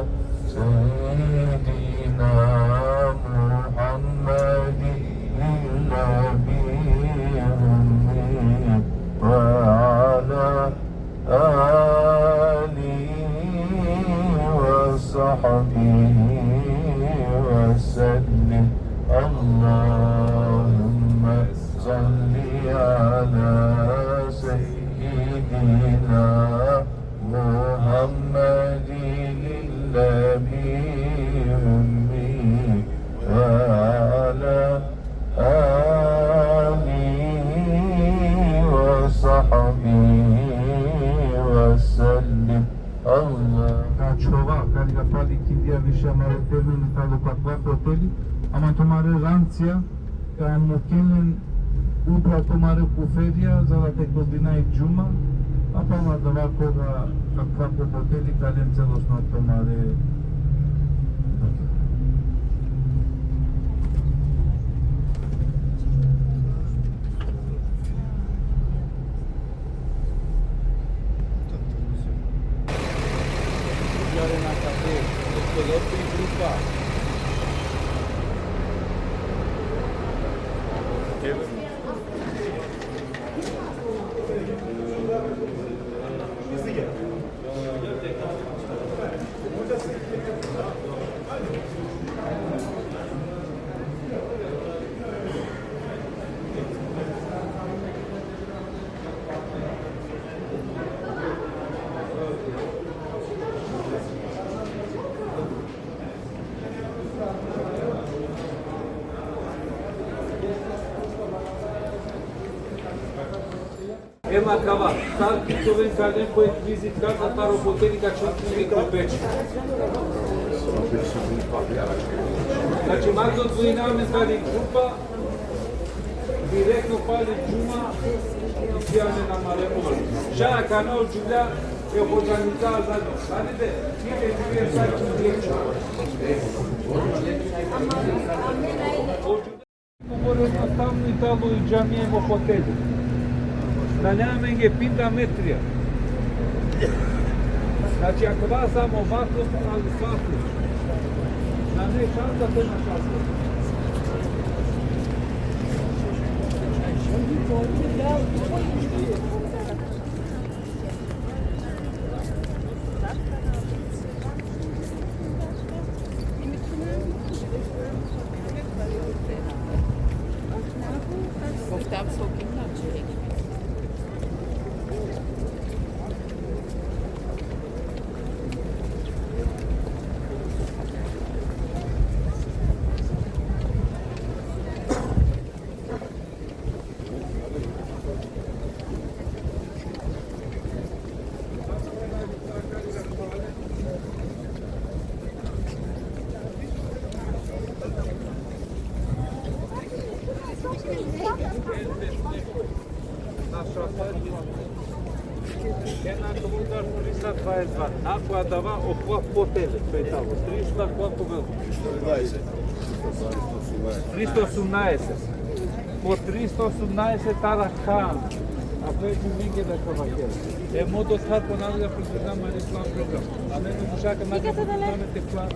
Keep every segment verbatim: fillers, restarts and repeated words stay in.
اللهم صل على سيدنا محمد النبي الأمي وعلى آله وصحبه وسلم. اللهم صل على سيدنا محمد النبي الأمي وعلى آله وصحبه وسلم. الله. Ka čhova, kari ka pali ikindija više amare termini talo ko akava hoteli, ama tumare rancija, ka muken len upro tumare kuferija, za da te kldina i džuma, a pala adava koga ka, ka ko hoteli ka len celosno tumare. Ema kava, sar ki te oven ka len po jekh vizit karta taro hoteli ka čhivinen ko peč. Znači, ma te odvojina amen tari grupa, direktno pali džuma, isi amen amare ol. Šaj akana o džuvlja e organiza za, znate, ide džuvlja sa džuvlja. Ugovor jednostavno i talo i džamija hem o hoteli. Nane amenge pinda metrija. Znači, akava samo vakuf al vakuf. Nane šansa te našas. Ena komentar trisesta dvaeset dva. Nakon adava okova po tele, to je talo. Trisesta, koliko bilo? Trista osemnaeset. Po trista osemnaeset tara han. A to je džumenge da ka vakera. E mo dothar ponavlja program, ali plan program. A me ne možaka na te plan.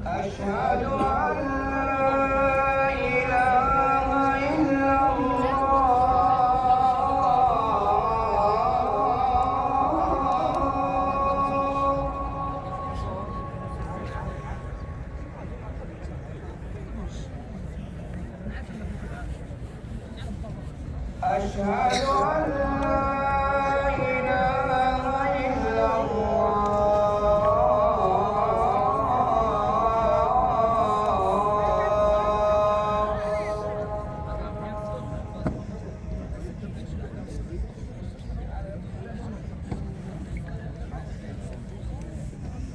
أشهد أن لا إله إلا الله. أشهد أن لا إله إلا الله.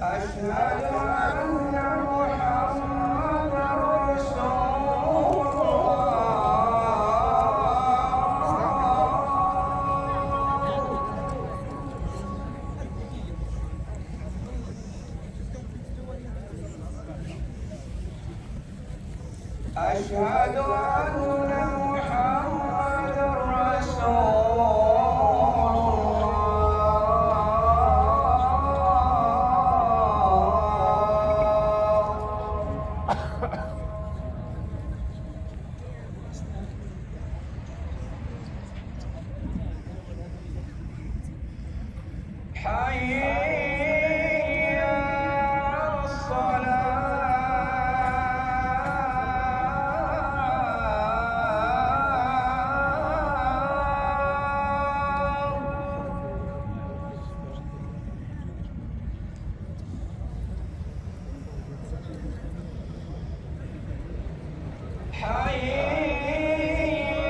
أشهد أن محمدا رسول الله. أشهد أن محمدا رسول الله. حي على الصلاة. حي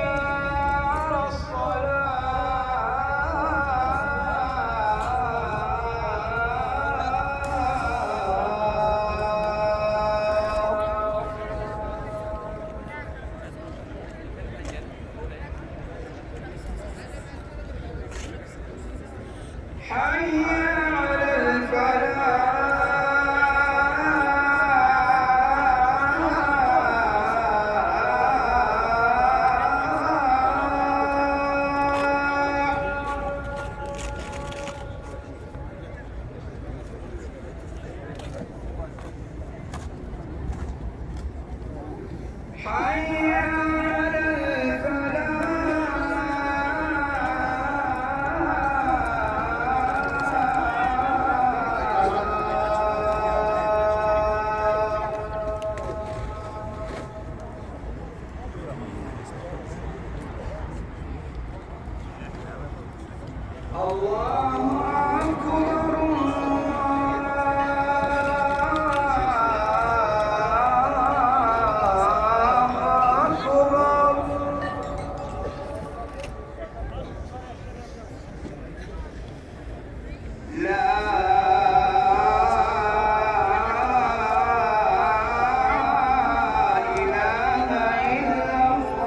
على الصلاة. حي على الفلاح. حي على الفلاح. الله أكبر، الله أكبر. لا إله إلا الله.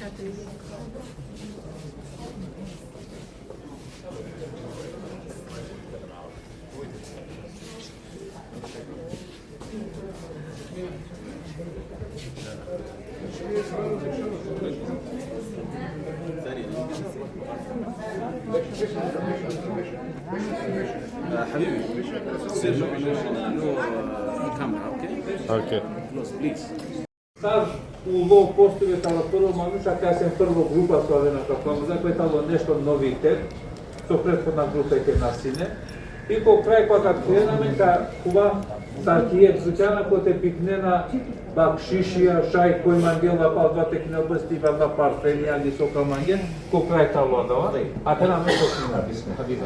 Uh, Habibi, sit in the camera, okay? Okay. Close, please. Sar ulo postoji taro prvo manuša, kaj sem prvo grupa so avena ka pamza, kaj talo nešto novitet, so prethodna grupa ke nasine. I ko kraj pa ka krename ka kuva sa kije dućana kote biknena bakšišija, šaj koj mangela pa dva tekne obesti pa na parfenija, ali so ka mange, ko kraj talo adava. A krename so kina, bismillah. Habibi.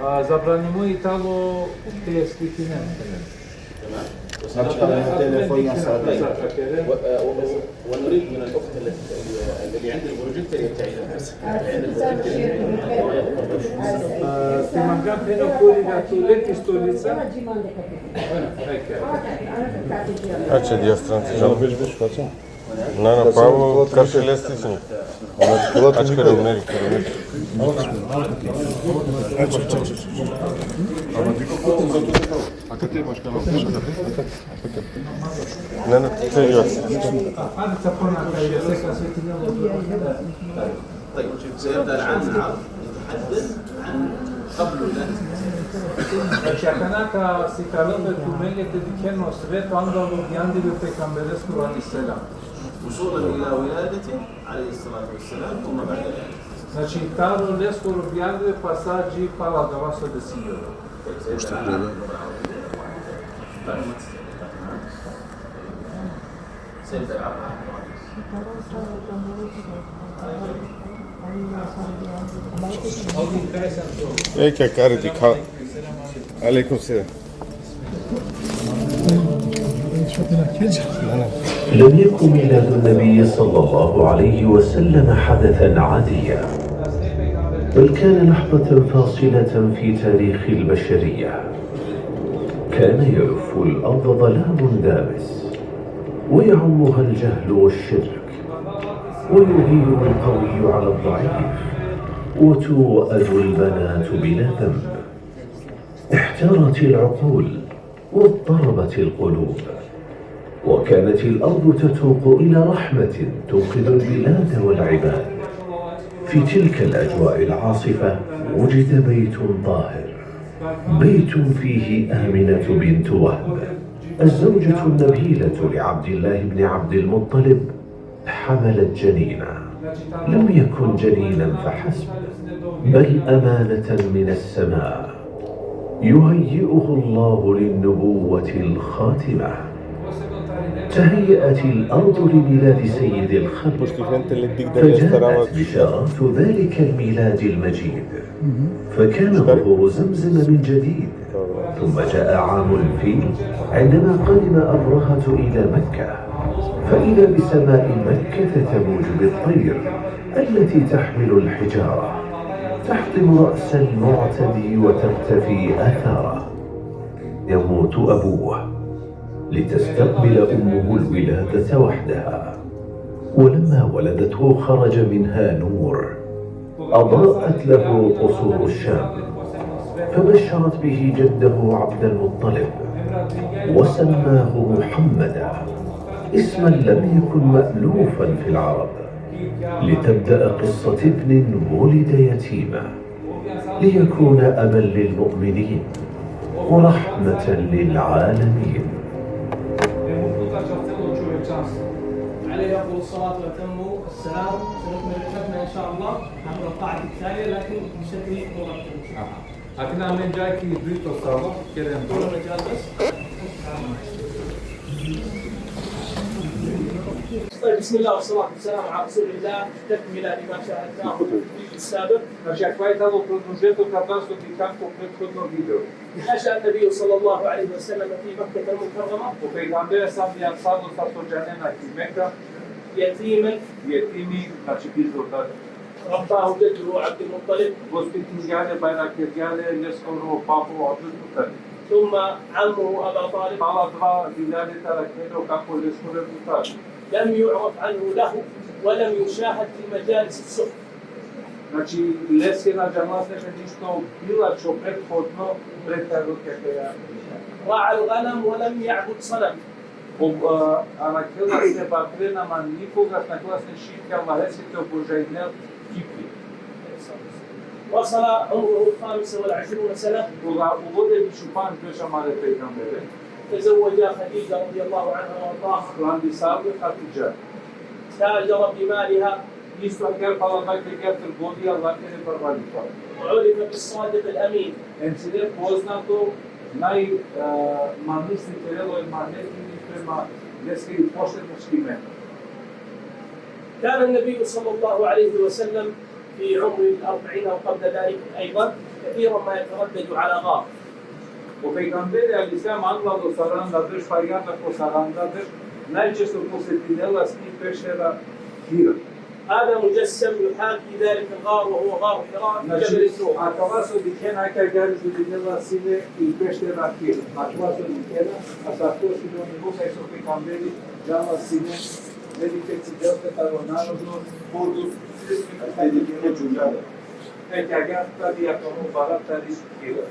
A, zabranimo i talo te slikinen. Znači, da ne telefon na sada. و- و- ونريد من الاخت التي اللي عند البروجيكتور يبتعد عن الدرس. اللي عند البروجيكتور يبتعد عن الدرس. A, te mangan pe na kori na tu leti stolica. Ače, dija stranca, džan. Na, na, pravo, karši lestični. Ačka rumeri, rumeri. A kad te imaš kanal? Na, na, te dija. طيب، سيبدأ الآن العرض يتحدث عن قبل ولادة. Znači, akana ka sikalel pe tumenge te dikhen o sveto anglo bijandilo pejgamberesko alejhi selam. وصولا إلى ولادته عليه الصلاة والسلام ثم بعد ذلك. Znači, taro leskoro bijandilo pa sa dži pala adava so desilo. طيب، سيبدأ العرض. سيبدأ العرض. Ej, kaj kari ti kha. Alejkum selam. لم يكن ميلاد النبي صلى الله عليه وسلم حدثا عاديا، بل كان لحظة فاصلة في تاريخ البشرية. كان يلف الأرض ظلام دامس، ويعمها الجهل والشرك، ويهيمن القوي على الضعيف، وتوأد البنات بلا ذنب. احتارت العقول واضطربت القلوب، وكانت الأرض تتوق إلى رحمة تنقذ البلاد والعباد. في تلك الأجواء العاصفة وجد بيت طاهر، بيت فيه آمنة بنت وهب، الزوجة النبيلة لعبد الله بن عبد المطلب، حملت جنينا. لم يكن جنينا فحسب، بل أمانة من السماء يهيئه الله للنبوة الخاتمة. تهيأت الأرض لميلاد سيد الخلق، فجاءت بشارات ذلك الميلاد المجيد، فكان ظهور زمزم من جديد. ثم جاء عام الفيل عندما قدم أبرهة إلى مكة، فإذا بسماء مكة تموج بالطير التي تحمل الحجارة، تحطم رأس المعتدي وتقتفي أثاره. يموت أبوه لتستقبل أمه الولادة وحدها، ولما ولدته خرج منها نور أضاءت له قصور الشام، فبشرت به جده عبد المطلب وسماه محمدا، اسما لم يكن مألوفا في العرب، لتبدأ قصة ابن ولد يتيما ليكون أبا للمؤمنين ورحمة للعالمين. Alejhi afdalu salatu ve etemmu selam. Senukmil, inšallah, amel el-qaida thanija, lakin bešekl murattab. Akana amen dža ki dujto salo, keren dujto. طيب، بسم الله والصلاة والسلام على رسول الله، تكملة لما شاهدناه في السابق. Znači, akava i tano produžeto ka vas so dikhan ko prethodno video. نشأ النبي صلى الله عليه وسلم في مكة المكرمة. O pejgamberi sam i ansalo sa so džanena ki Meka. يتيما. Jetimi, znači bizotar. رباه جده عبد المطلب. Vospitingja le, bajrakirgja le leskoro papo Abdul Muttalib. ثم عمه أبا طالب. Pala dva dinari taro khelja o kako leskoro Ebu Talib. لم يعرف عنه لهو ولم يشاهد في مجالس السخف. Znači, leske na džanela sine ništo bilačho prethodno pred taro khelja. رعى الغنم ولم يعبد صنم. O, a, arakhela sine bakrena, ama nikogaš na kerela sine širk Allaheske te obožajnel kipri. وصل عمره خمسة وعشرين سنة. Koga ulo le biš u pandž berš amare pejgambere. تزوج خديجة رضي الله عنها وأرضاها. Randisalo le Hatidža. تاجر بمالها. Isto agjaar pala kaj te agjaar trgovina, Allaheskere barvalipa. وعرف بالصادق الأمين. Em sine poznato naj, e, manuš sine kerela o emanetinenca prema leske i pošteno štimena. كان النبي صلى الله عليه وسلم في عمر الأربعين أو قبل ذلك أيضا كثيرا ما يتردد على غار. O pejgamberi alejhi selam, anglal o saranda berš, pa agjaar ko saranda berš, najčešće posetinela sine i peštera Hira. هذا مجسم يحاكي ذلك الغار وهو غار حراء في جبل Znači, النور. akava so dikhena, akava agjaar izgledinela sine i peštera Hira. Akava so dikhena, asavko sine o nivo kaj so pejgamberi džala sine, veli, te cidel pe taro narodno podur, te dikhel pe džuvlja. E, kaj agjaar tari akava barat tari Hira.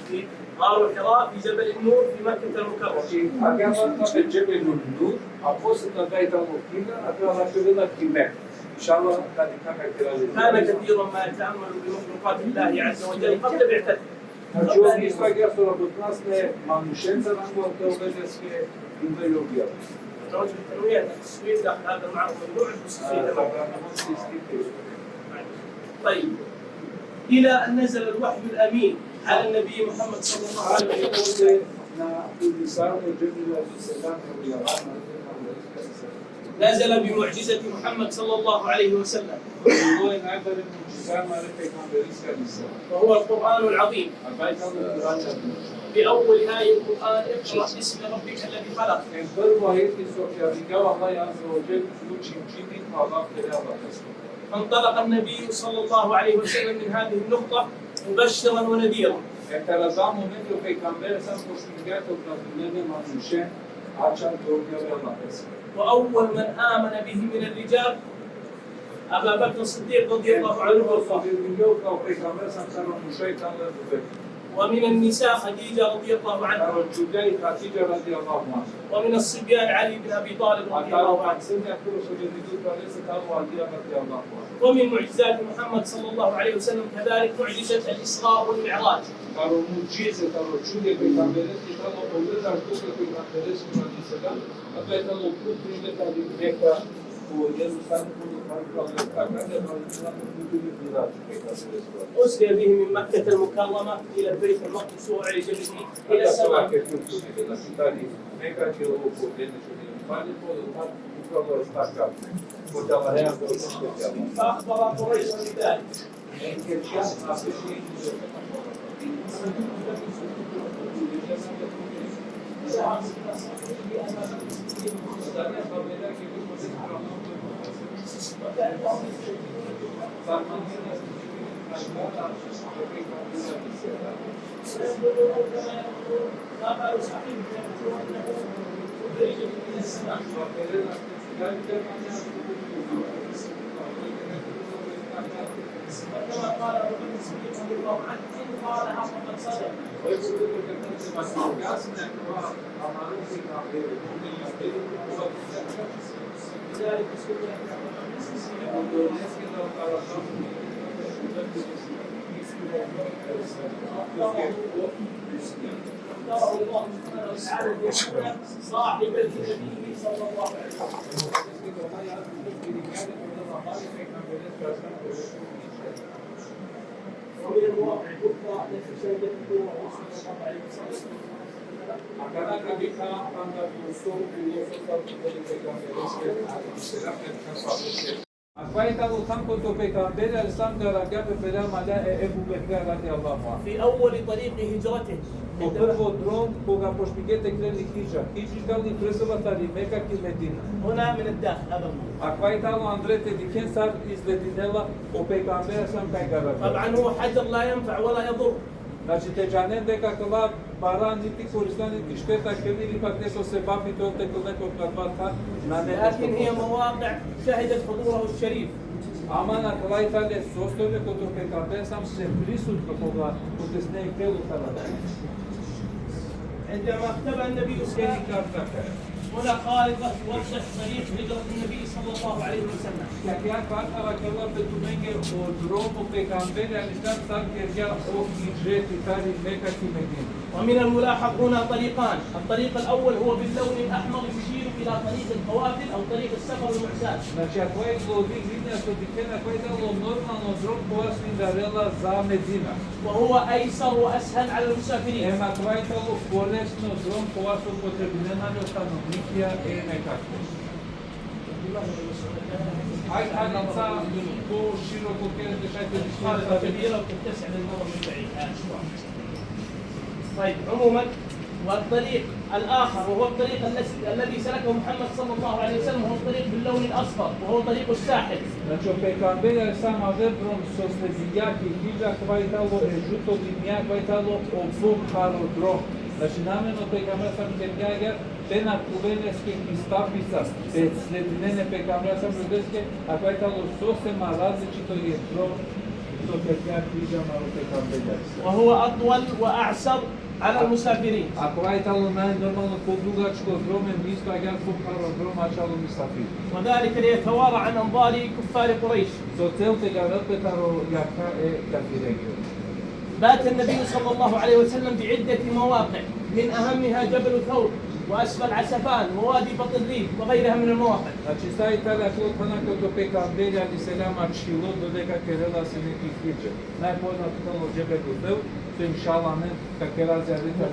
في غار حراء في جبل النور في مكة المكرمة. Znači, agjaar tano pe Džebel Nur, a posle toga i tano Hira, a toga vakerela ki Meka. Inšallah, ka dikha kaj kerela. كان كثيرا ما يتأمل بمخلوقات الله عز وجل قبل بعثته. Znači, on isto agjaar so rabotela sine manušenca, anglal te ove leske i objava. التوجه التنوير، التصوير ده، هذا معه ممنوع الخصوصية تبعه. طيب. إلى أن نزل الوحي الأمين على النبي محمد صلى الله عليه وسلم. Na Isra o Džebril alejhi selam, نزل بمعجزة محمد صلى الله عليه وسلم. Ovo je najbare mu'džiza amare pejgambereske alejhi selam. وهو القرآن العظيم. A taj tano Kur'ani. بأول آية القرآن: اقرأ باسم ربك الذي خلق. Em prvo ajeti so objavingja o Allah azze ve dželle, uči, čiti, Allah te Allah. فانطلق النبي صلى الله عليه وسلم من هذه النقطة مبشرا ونذيرا. Em taro adava momenti o pejgamberi sam počmingja te obradinel e manušen, ačham te objave Allahese. وأول من آمن به من الرجال أبا بكر الصديق رضي الله عنه وأرضاه. Prvo so verujingja ko pejgamberi sam taro mušaj tano Ebu Bekr. ومن النساء خديجة رضي الله عنها. Taro džuvlja i Hatidža radijallahu anha. ومن الصبيان علي بن أبي طالب A رضي taro الله عنه. maksudnja kuro so džuvlja tano Alija radijallahu anha. ومن معجزات محمد صلى الله عليه وسلم كذلك معجزة الإسراء والمعراج. Taro mu'džize, taro čudo e pejgambereske tano o letaš duke pejgambereske alejhi selam, a to je tano put tari Meka ko Jerusalim, ko Jerusalim, أسري به من مكة المكرمة إلى بيت المقدس وأعرج به إلى السماء. فأخبر قريشا بذلك. وكما قال أبو بكر الصديق رضي الله عنه: إن قالها فقد صدق. لذلك سئل عن الرجل اختاره الله سبحانه وتعالى أن يكون صاحبا لنبيه صلى الله عليه وسلم. ومن المواقع الأخرى التي شهدت النبي صلى الله عليه وسلم. Akana ka dikha tanda biuso, biuso sa tu pejgambereske alejhi selam, ka sa. Akava tano than kote o pejgamberi alejhi selam garavgja pe prema e Ebu Bekra radijallahu anhu. في أول طريق هجرته. Ko prvo drom koga počmingje te keren i hidžra. Hidžra tani presela tari Meka ki Medina. هنا من الداخل، هذا المنظر. Akava tano andre te dikhen sar izgledinela o pejgamberi sam kaj garavgja. طبعا هو حجر لا ينفع ولا يضر. Znači, te džanen deka kala bara niti korisna, niti šteta, ker ili pak neso sebapi te ol te kol neko kadva than, na ne لكن هي مواقع شهدت حضوره الشريف. Ama na kala i tale sostojbe kote o pejgamber sam se prisutno koga kote sine i telo tala. عندما اختبأ النبي صلى الله عليه وسلم، هنا خالد وضح طريق هجرة النبي صلى الله عليه وسلم. Kja kja kvarta vakela pe tumenge o drom o pejgamberi alejhi selam sar kergja o hidžreti tari Meka ki Medina. ومن الملاحظ هنا طريقان، الطريق الأول هو باللون الأحمر يشير إلى طريق القوافل أو طريق السفر المعتاد. Znači, akava i glavni linija so dikhena, akava i talo normalno drom kova so ingarela za Medina. وهو أيسر وأسهل على المسافرين. Em akava i talo polesno drom kova so upotrebinena le o stanovnikija e Mekake. Aj, aj, sa poširoko kere te šaj te خالد كبيرة وتتسع للنظر من بعيد. طيب، عموما، والطريق الآخر وهو الطريق الذي الذي سلكه محمد صلى الله عليه وسلم هو الطريق باللون الأصفر وهو طريق الساحل. Znači, o pejgamberi alejhi selam aver drom so sledingja ki hidžra, akava i talo e žuto linija, akava i talo o pumpharo drom. Znači, namerno o pejgamberi sam kergja te na kuven leske ki stapica, te sledinen e pejgamberi sam leske, akava i talo sosema različito e drom so kergja hidžra amaro pejgamberi alejhi selam. وهو أطول وأعسر على المسافرين. Akava i talo najnormalno podugačko drom, em isto agjaar pumpharo drom ačhilo musafiri. وذلك ليتوارى عن أنظار كفار قريش. So cel te gavel pe taro jakha e kafirenge. بات النبي صلى الله عليه وسلم بعدة مواقع، من أهمها جبل ثور وأسفل عسفان ووادي بطن ريد وغيرها من المواقع. Znači, sa i tale akala thana kote o pejgamberi alejhi selam ačhilo dodeka kerela sine i hidžra. Najpoznato tano Džebelu Thavr, so inšallah amen ka kera zijareti.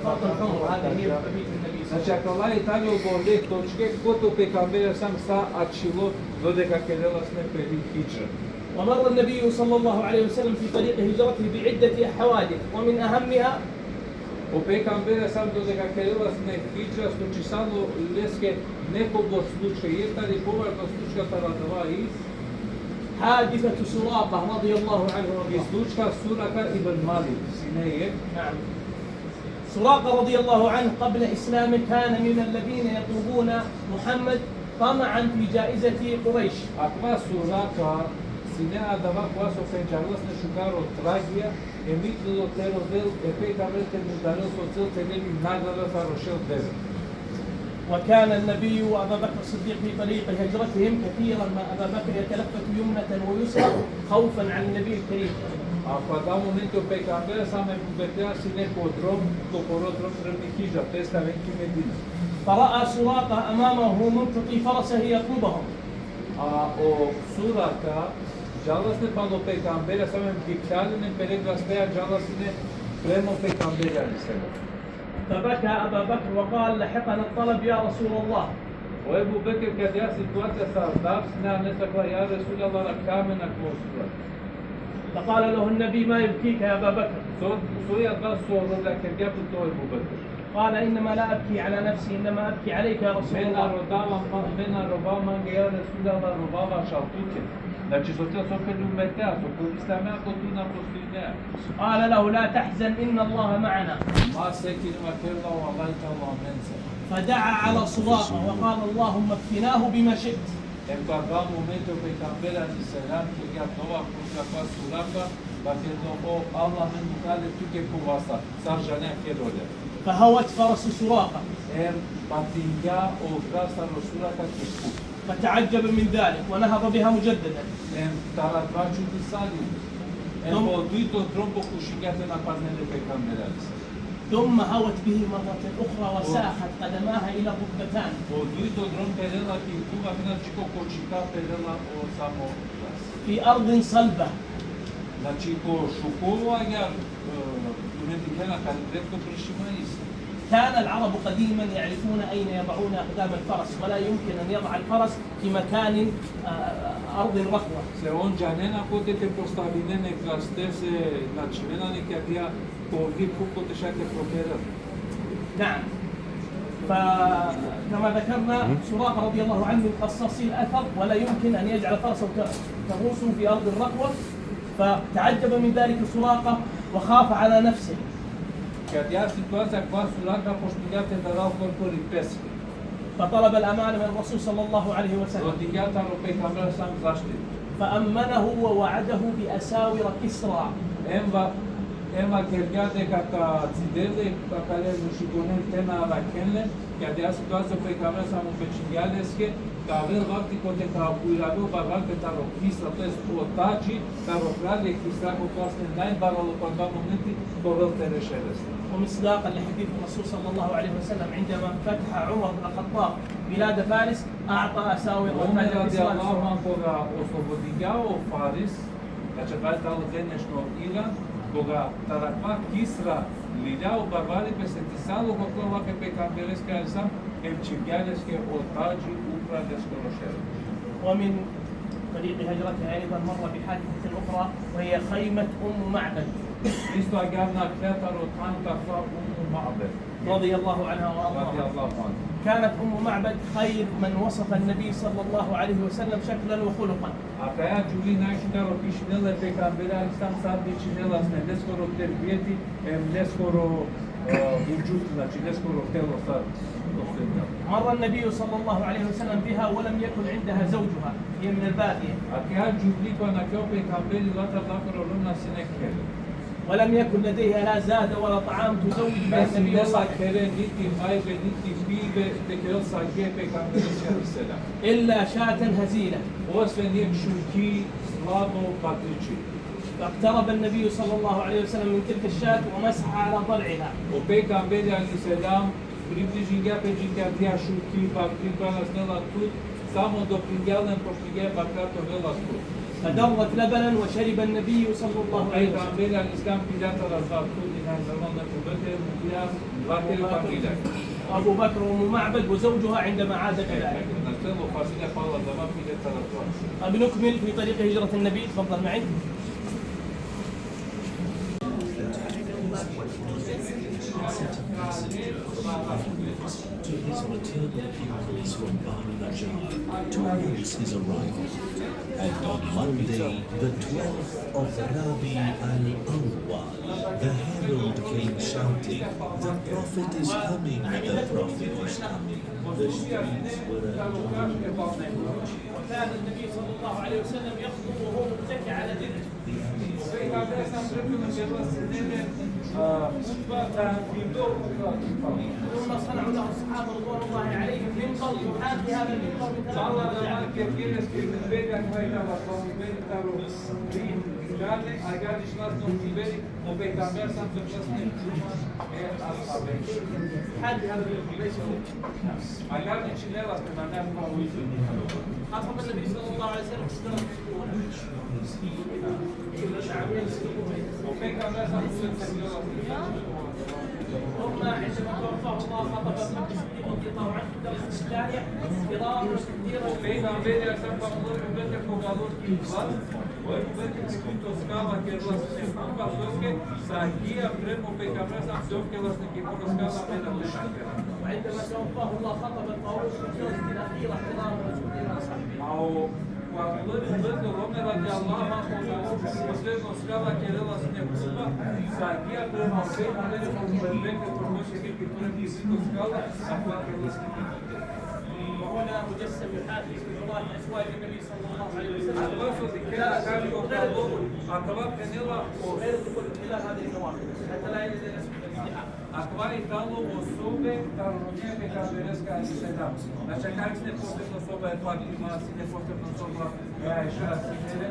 Znači, akala i tane o bole točke kote o pejgamberi sam sa ačhilo dodeka kerela sine peri hidžra. ومر النبي صلى الله عليه وسلم في طريق هجرته بعدة حوادث، ومن أهمها O pejgamberi sam dodeka kerela sine hidžra, slučisalo leske nekobor slučka, jekh tari považna slučka taro adava i حادثة سراقة رضي الله عنه وارضاه. I slučka Suraka ibn Malik, sine jekh. نعم. سراقة رضي الله عنه قبل إسلامه كان من الذين يطلبون محمد طمعا في جائزة قريش. Akava Suraka sine adava kova so pendžarela sine šukar o tragija, e mislilo te rodel e pejgamberi te mudarel so cel te lel i nagrada taro šel Bedr. وكان النبي وأبا بكر الصديق في طريق هجرتهم كثيرا ما أبا بكر يتلفت يمنة ويسرى خوفا على النبي الكريم. A ko adava momenti o pejgamberi sam e Ebu Bekri sine ko drom, ko poro drom prema hidžra, te staven ki Medina. فرأى سراقة أمامه منطقي فرسه يطلبهم. A o Suraka džala sine palo pejgamberi, sam em dikhlja len em pere gasteja džala sine prema pejgamberi alejhi selam. فبكى أبا بكر وقال: لحقنا الطلب يا رسول الله. O Ebu Bekr, ko adava situacija sa dars, ne, ne sa kala, ja Resulallah, rakha amen akava Suraka. فقال له النبي: ما يبكيك يا أبا بكر؟ So, so i adava so roda kergja pe to, Ebu Bekr? قال: إنما لا أبكي على نفسي، إنما أبكي عليك يا رسول الله. Me na rodava, ma-, me na rovava mange, ja Resulallah, rovava šaj tuke. Znači, so te so pe umetea, so pe islamea, ko tu na postojnea. قال له: لا تحزن، إن الله معنا. Ma sekini, vakerela, o Allah i tano amenca. فدعا على سراقة وقال: اللهم اكفناه بما شئت. Em ko adava momenti o pejgamberi alejhi selam kergja dova protiv akava Suraka, vakerela: O Allah, amen mukha le tuke ko vasta, sar džanea, ker ole. فهوت فرس سراقة. Em patingja o gras taro Suraka ki phuv. فتعجب من ذلك ونهض بها مجددا. Em taro adava čudisali. Em Dom- po dujto drom pokhušingja te napadnel e pejgamberi alejhi selam. ثم هوت به مرة أخرى وساخت قدماها إلى الركبتان. O dujto drom perela ki phuv, akana dži ko kočika perela o samo gras. في أرض صلبة. Znači, ko šuko agjaar, e, tumen dikhena kaj krepko prešima isi. كان العرب قديما يعرفون أين يضعون أقدام الفرس، ولا يمكن أن يضع الفرس في مكان، آه، أرض رخوة. Se on džanena kote te postavinen e grastese, znači, mena ne kja dija ko vi phuv kote šaj te properel. نعم. فكما ذكرنا، سراقة رضي الله عنه من قصاصي الأثر، ولا يمكن أن يجعل فرسه ت-، تغوص في أرض الرخوة، فتعجب من ذلك سراقة وخاف على نفسه. Kad ja situacija kova suraka poštingja te daral korkori peske. فطلب الأمان من الرسول صله الله عليه وسلم. Rodingja taro pejgamber sam zaštita. فأمنه ووعده بأساور كسرى. Em va-, em vakergja deka ka cidel le, ka kale mušikonen te na arakhen le, kad ja situacija pejgamber sam obećingja leske, ka avel vakti kote ka ujravel barvake taro Kisra, to jest o tadži, taro kralje Kisra, ko kova sine najbarvalo panda momenti, ka ovel te rešel leske. ومصداقا لحديث الرسول صلى الله عليه وسلم عندما فتح عمر بن الخطاب بلاد فارس أعطى أساور Omer radijallahu anh koga oslobodingja o Faris, znači, taj talo denešno Iran, koga taro akava Kisra lilja o barvalipe, setisalo ko akava lafi e pejgambereske alejhi selam, em čhivgja leske o tadži upral leskoro šeref. ومن طريق هجرته أيضا مر بحادثة أخرى وهي خيمة أم معبد. Isto agjaar nakhlja taro than akava Ummu Ma'bed. رضي الله عنها وأرضاها. Radijallahu anha. كانت أم معبد خير من وصف النبي صلى الله عليه وسلم شكلا وخلقا. Akaja džuvli najšukar opišinela e pejgambere alejhi selam sar ličinela sine, leskoro terbijeti, em leskoro, e, vudžud, znači leskoro telo sar opišinela. مر النبي صلى الله عليه وسلم بها ولم يكن عندها زوجها، هي من البادية. Akaja džuvli kova nakhlo o pejgamberi, latar lakoro rum na sine khere. ولم يكن لديها لا زاد ولا طعام تزوج به Na النبي sine la وصحبه. khere, niti majbe, niti pibe, te kerel sagija e pejgambereske alejhi selam. إلا شاة هزيلة. Osven jekh šuki, slabo bakriči. فاقترب النبي صلى الله عليه وسلم من تلك الشاة ومسح على ضرعها. O pejgamberi alejhi selam približingja pe dži akaja šuki, bakri, kova sine la tut, samo dopingja le, poštingja e bakra te ovel la tut. فدرت لبنا وشرب النبي صلى الله عليه وسلم. Pejgamberi alejhi selam pilja taro tut, i na normalno te ovel, pilja, vakeri familija. أبو بكر وأم معبد وزوجها عندما عاد إلى أهله. Znači, celo familija pala adava pilja taro tut. بنكمل في طريق هجرة النبي، تفضل معي. To his maternal uncles from Banu Najjar to announce his arrival. And on Monday, the twelfth of Rabi al-Awwal, the herald came shouting, "The Prophet is coming, the Prophet is coming." The streets were a وكان النبي صلى الله عليه وسلم يخطب وهو متكئ على درع. ثم صنعوا له الصحابة رضوان الله عليهم منبر يحاكي هذا المنبر بثلاث درجات. يحاكي هذا المنبر. أخذ النبي صلى الله عليه وسلم. ثم عندما توفاه الله خطب أبو بكر الصديق رضي الله عنه في الدرس الثانية فرارا كثيرا. Pejgamberi alejhi selam, pa Abu Bekr ko galo ki vas, o Abu Bekr ki to skala kerela sine hamba, soske sagija prema o pejgamber alejhi selam, so kerela sine ki to skala, me na te šakera. وعندما توفاه الله خطب الفاروق في الجلسة الأخيرة فرارا كثيرا. A o Ko Abdullah ibn Zubair, Omer radijallahu anhu, ko posledno skala kerela sine hutba, sagija prema o pejgamberi, prema o Ebu Bekr, prema o Siddik, prema o Siddik skala, a ko kerela sine hutba. وهنا مجسم يحاكي في الله أزواج النبي صلى الله عليه وسلم. Akava so dikhena tani o talo, akava phenela o غير دخول الخلاف هذه النوافل. حتى لا يجد الناس في الازدحام. Akava i talo o sobe taro romnja e pejgambereske alejhi selam. Znači, akari sine posebno soba e Fatima, sine posebno soba e Aiša, sine.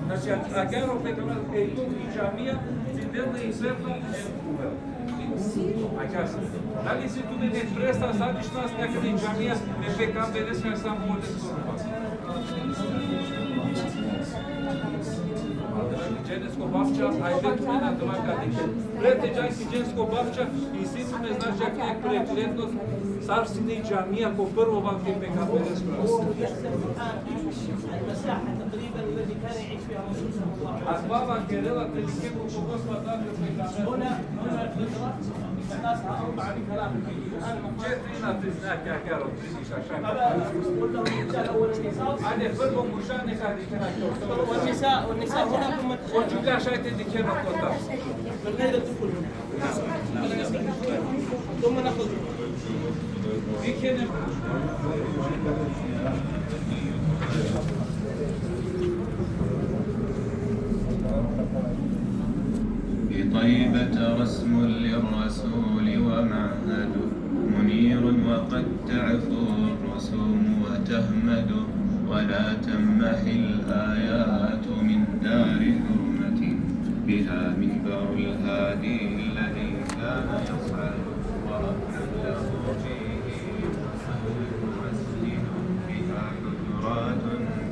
Znači, agjaar o pejgamber e tu i džamija, cidel le i berla, e kuvel. Agjaar sine. Dali si tu ne presta, sa diš nas nekada i džamija, e pejgambereske alejhi selam, pored soba. Dženesko bavča, ajde tu na dova ka dikhe. Pre te džan ki dženesko bavča, isi tu me značaj ke preglednost, sar sine i džamija ko prvo vakti e pejgamberesko. Akava vakerela te dikhe ko koga spada e pejgamber. Četiri na priznatja karo. Ajde, prvo muža neka dikhena. والنساء، والنساء هنا ثم. O džuvlja šaj te dikhena kotar. من غير الذكور هنا. بطيبة رسم للرسول ومعهد، منير وقد تعفو الرسوم وتهمد، ولا تمحي الآيات من دار حرمة، بها منبر الهادي الذي كان يصعد، وربنا له فيه مسجد، بها حجرات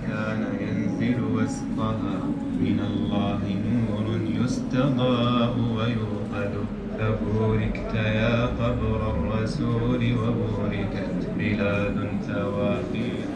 كان ينزل وسطها، من الله نور يستضاء ويوقد. فبوركت يا قبر الرسول، وبوركت بلاد ثوى فيها.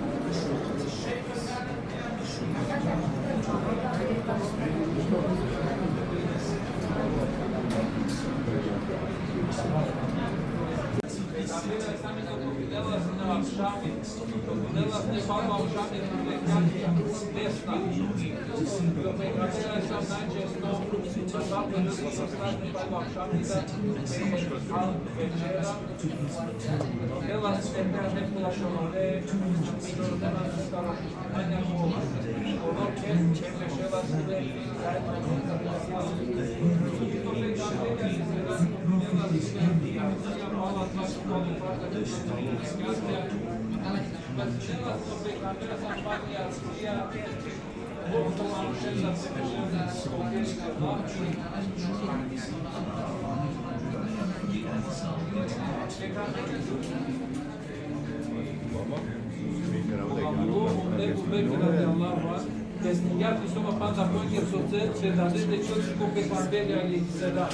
Testingjati soba panda pojke so ce, će da dede čovjek ko pejgamberi alejhi selam.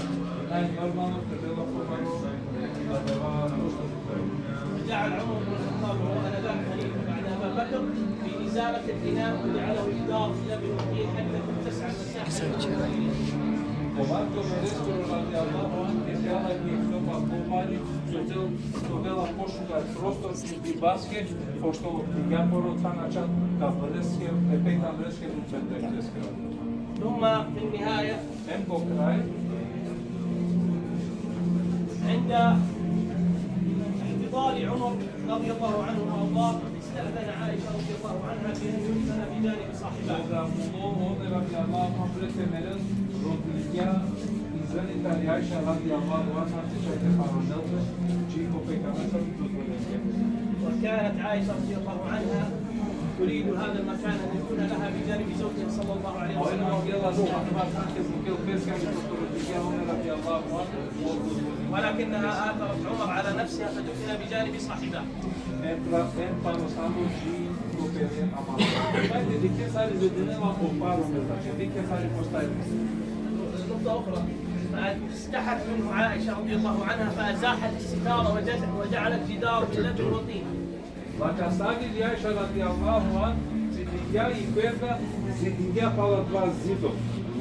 Naj normalno te bela po paro, da dava prosto. جعل عمر بن الخطاب وهو آنذاك خليفة بعد أبا بكر بإزالة الإناء وجعله جدار لبن وطين حتى تتسع المساحة. Omar ko bereskoro radijallahu anhu, ke dela ke soba po pari, so te, so dela pošukar prostor, i basket, pošto ja poro tana čan, da bereske, e pejgambereske, ثم في النهاية، em ko kraj, عند احتضار عمر رضي الله عنه وأرضاه، استأذن عائشة رضي الله عنها بأن يدفن بجانب صاحبها. Koga Omer radijallahu anhu pred te meren, rodilja, izvini tari Ajša radijallahu anha, te čaj te paranel pe, či ko pejgamber sa dozvolenge. وكانت عائشة رضي الله عنها تريد هذا المكان أن يكون لها بجانب زوجها صلى الله عليه وسلم. Oj mangela so akava than te bukel peske, pošto rodilja Omer radijallahu anhu, ولكنها آثرت عمر على نفسها فدفن بجانب صاحبها. Em pra-, em pano samo či ko pere amaro. Ajde, dikhe sar izvedinela o paro me, znači, dikhe sar i postaje. نقطة أخرى. فاستحت منه عائشة رضي الله عنها فأزاحت الستار وجد-، وجعلت جدار من لبن وطين. Znači, sar i Ajša radijallahu anha, zidingja i perda, zidingja pala dova zido.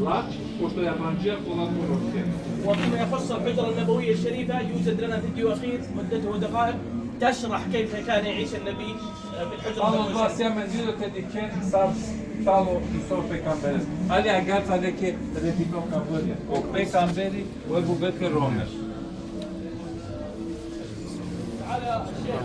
Lač, pošto ja branđija kola ko roke. وفيما يخص الحجرة النبوية الشريفة، يوجد لنا فيديو أخير مدته دقائق تشرح كيف كان يعيش النبي في الحجرة النبوية الشريفة. Palo dova sijam e zido te dikhen sar tano Iso pejgamberes. Ali agjaar tane ke redino ka bërja. O pejgamberi, o Ebu Bekr, Omer. تعال يا شيخ.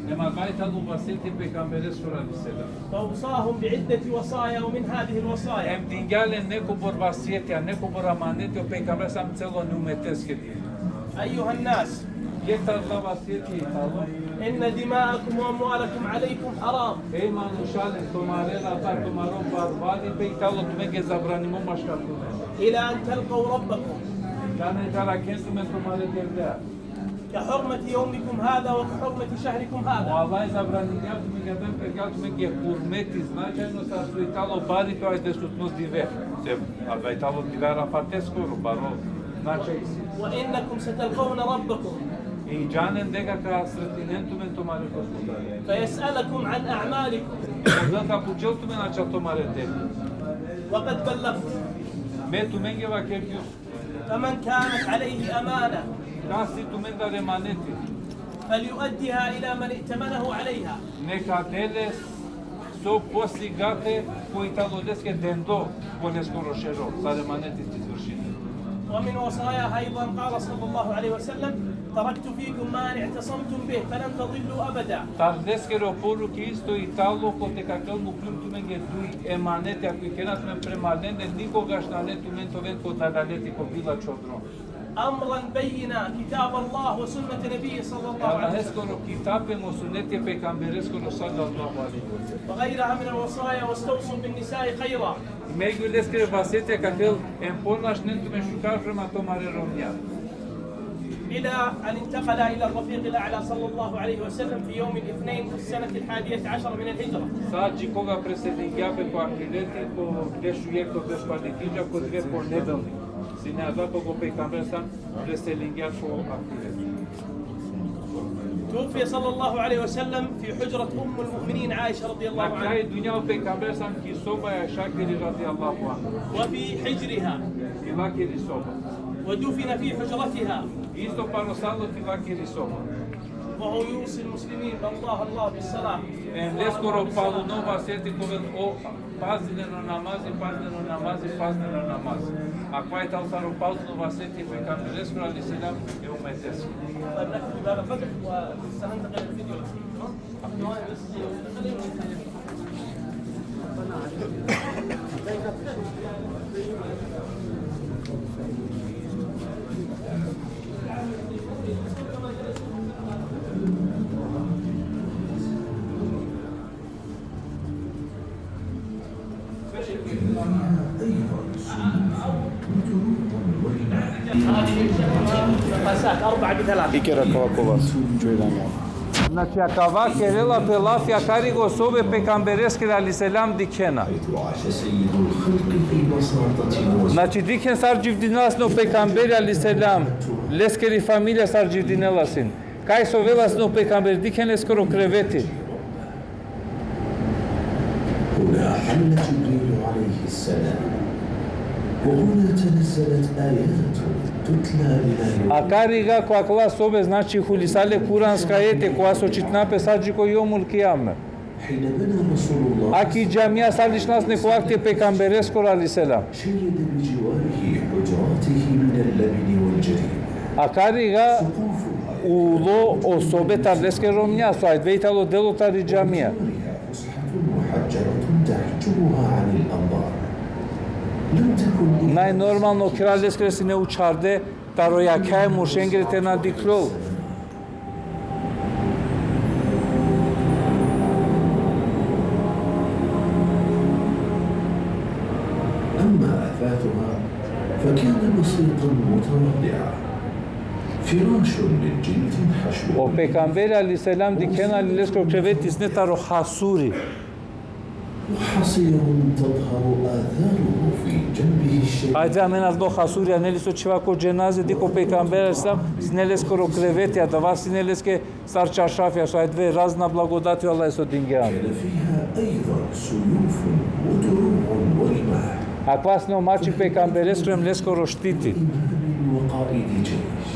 Nema, kaj tano vasijeti e pejgamberes alejhi selam. فأوصاهم بعدة وصايا، ومن هذه الوصايا. Em dingja len nekobor vasijeti, a nekobor amaneti o pejgamberes, em celo e umeteske di. أيها الناس. Keda vasijeti tano. إن دماءكم وأموالكم عليكم حرام. Ej manušalen, tumare lata, tumaro barvali pe i tano tumenge zabranimo maškar tumen. إلى أن تلقوا ربكم. Džanen te arakhen tumen tumare Devlea. كحرمة يومكم هذا وكحرمة شهركم هذا. O Allah zabraningja tumenge, amen pergja tumenge hurmeti, značajno sar so i tano bari pe o avdisutno dive. Se, a i tano dive Arafateskoro, baro značaj isi. وإنكم ستلقون ربكم. I džanen deka ka sretinen tumen tumare Gospodare. فيسألكم عن أعمالكم. Oda ka pučel tumen ačha tumare dela. وقد بلغت. Me tumenge vakergjum. فمن كانت عليه أمانة. Kas i tumendar emaneti. فليؤدها إلى من ائتمنه عليها. Neka del le So po sigate, po i talo leske dendo, po leskoro šero, sar emaneti te izvršini. ومن وصاياه أيضا قال صلى الله عليه وسلم: تركت فيكم ما إن اعتصمتم به فلن تضلوا أبدا. Tar leskere poruke isto i talo, kote ka kel mukljum tumenge duj emaneti, ako ikena tumen prema lende, nikogaš nane tumen te oven ko dalaleti, ko bilo čhodro. أمرا بينا، كتاب الله وسنة نبيه صلى الله عليه وسلم. Allaheskoro kitabe hem o suneti e pejgambereskoro sallallahu alejhi ve sellem. وغيرها من الوصايا: واستوصوا بالنساء خيرا. Megju leskere vaseti ka kel: em ponašnen tumen šukar prema tumare romnja. إلى أن انتقل إلى الرفيق الأعلى صلى الله عليه وسلم في يوم الاثنين في السنة الحادية عشر من الهجرة. Sa dži koga preselingja pe ko ahireti, ko dešujekto berš pali hidžra, ko dive ponedelnik. Sine adava koga o pejgamber sam preselingja ko ahireti. توفي صلى الله عليه وسلم في حجرة أم المؤمنين عائشة رضي الله عنها. Na kraj dunja o pejgamber sam ki soba e Aišakiri radijallahu anha. وفي حجرها. Ki lakiri soba. ودفن في حجرتها. Isto palo salo ki lakiri soba. وهو يوصي المسلمين: الله الله بالصلاة. Em leskoro paluno vaseti ka ovel: o, pazinen o namazi, pazinen o namazi, pazinen o namazi. Akava i talo sar o paluno vaseti e pejgambereskoro alejhi selam e umeteskoro. طيب، نكتفي بهذا القدر وسننتقل للفيديو الأخير. هذه مساك أربعة بثلاثة. Ikera kova kova. Znači, akava kerela pe lafi akari o sobe e pejgambereskere alejhi selam dikhena. Znači, dikhen sar dživdinela sine o pejgamberi alejhi selam, leskeri familija sar dživdinela sine. Kaj sovela sine o pejgamberi, dikhen leskoro kreveti. هنا حل جبريل عليه السلام، وهنا تنزلت آيات تتلى إلى يوم. Akari ga ko akala sobe, znači, hulisale kuranska ajeti, kova so čitna pe sa dži ko jomul kijame. حين بنى رسول الله. Aki džamija sa lična sine ko vakti e pejgambereskoro alejhi selam. شيد بجواره حجراته من اللبن والجريد. Akari ga ulo o sobe tar leskere romnja, so adava i talo delo tari džamija. فسحة محجرة تحجبها عن الأنظار. لم تكن إلا. Najnormalno, o kral leskere sine učharde, taro jakha e muršengere te na dikhlol. أما أثاثها فكان بسيطا متواضعا. فراش من جلد حشوه. O pejgamberi alejhi selam dikhena le leskoro kreveti sine taro hasuri. وحصير تظهر آثاره في جنبه الشريف. Ajde, amen adava hasuri, neli, so čhiva ko dženaze, dikh o pejgamberi alejhi selam, sine leskoro kreveti, adava sine leske sar čaršafija, so adava razna blagodati o Allah so dingja. كان فيها أيضا سيوف ودروع ورماح. Akava sine o mači pejgambereskoro hem leskoro štiti. إمام وقائد جيش.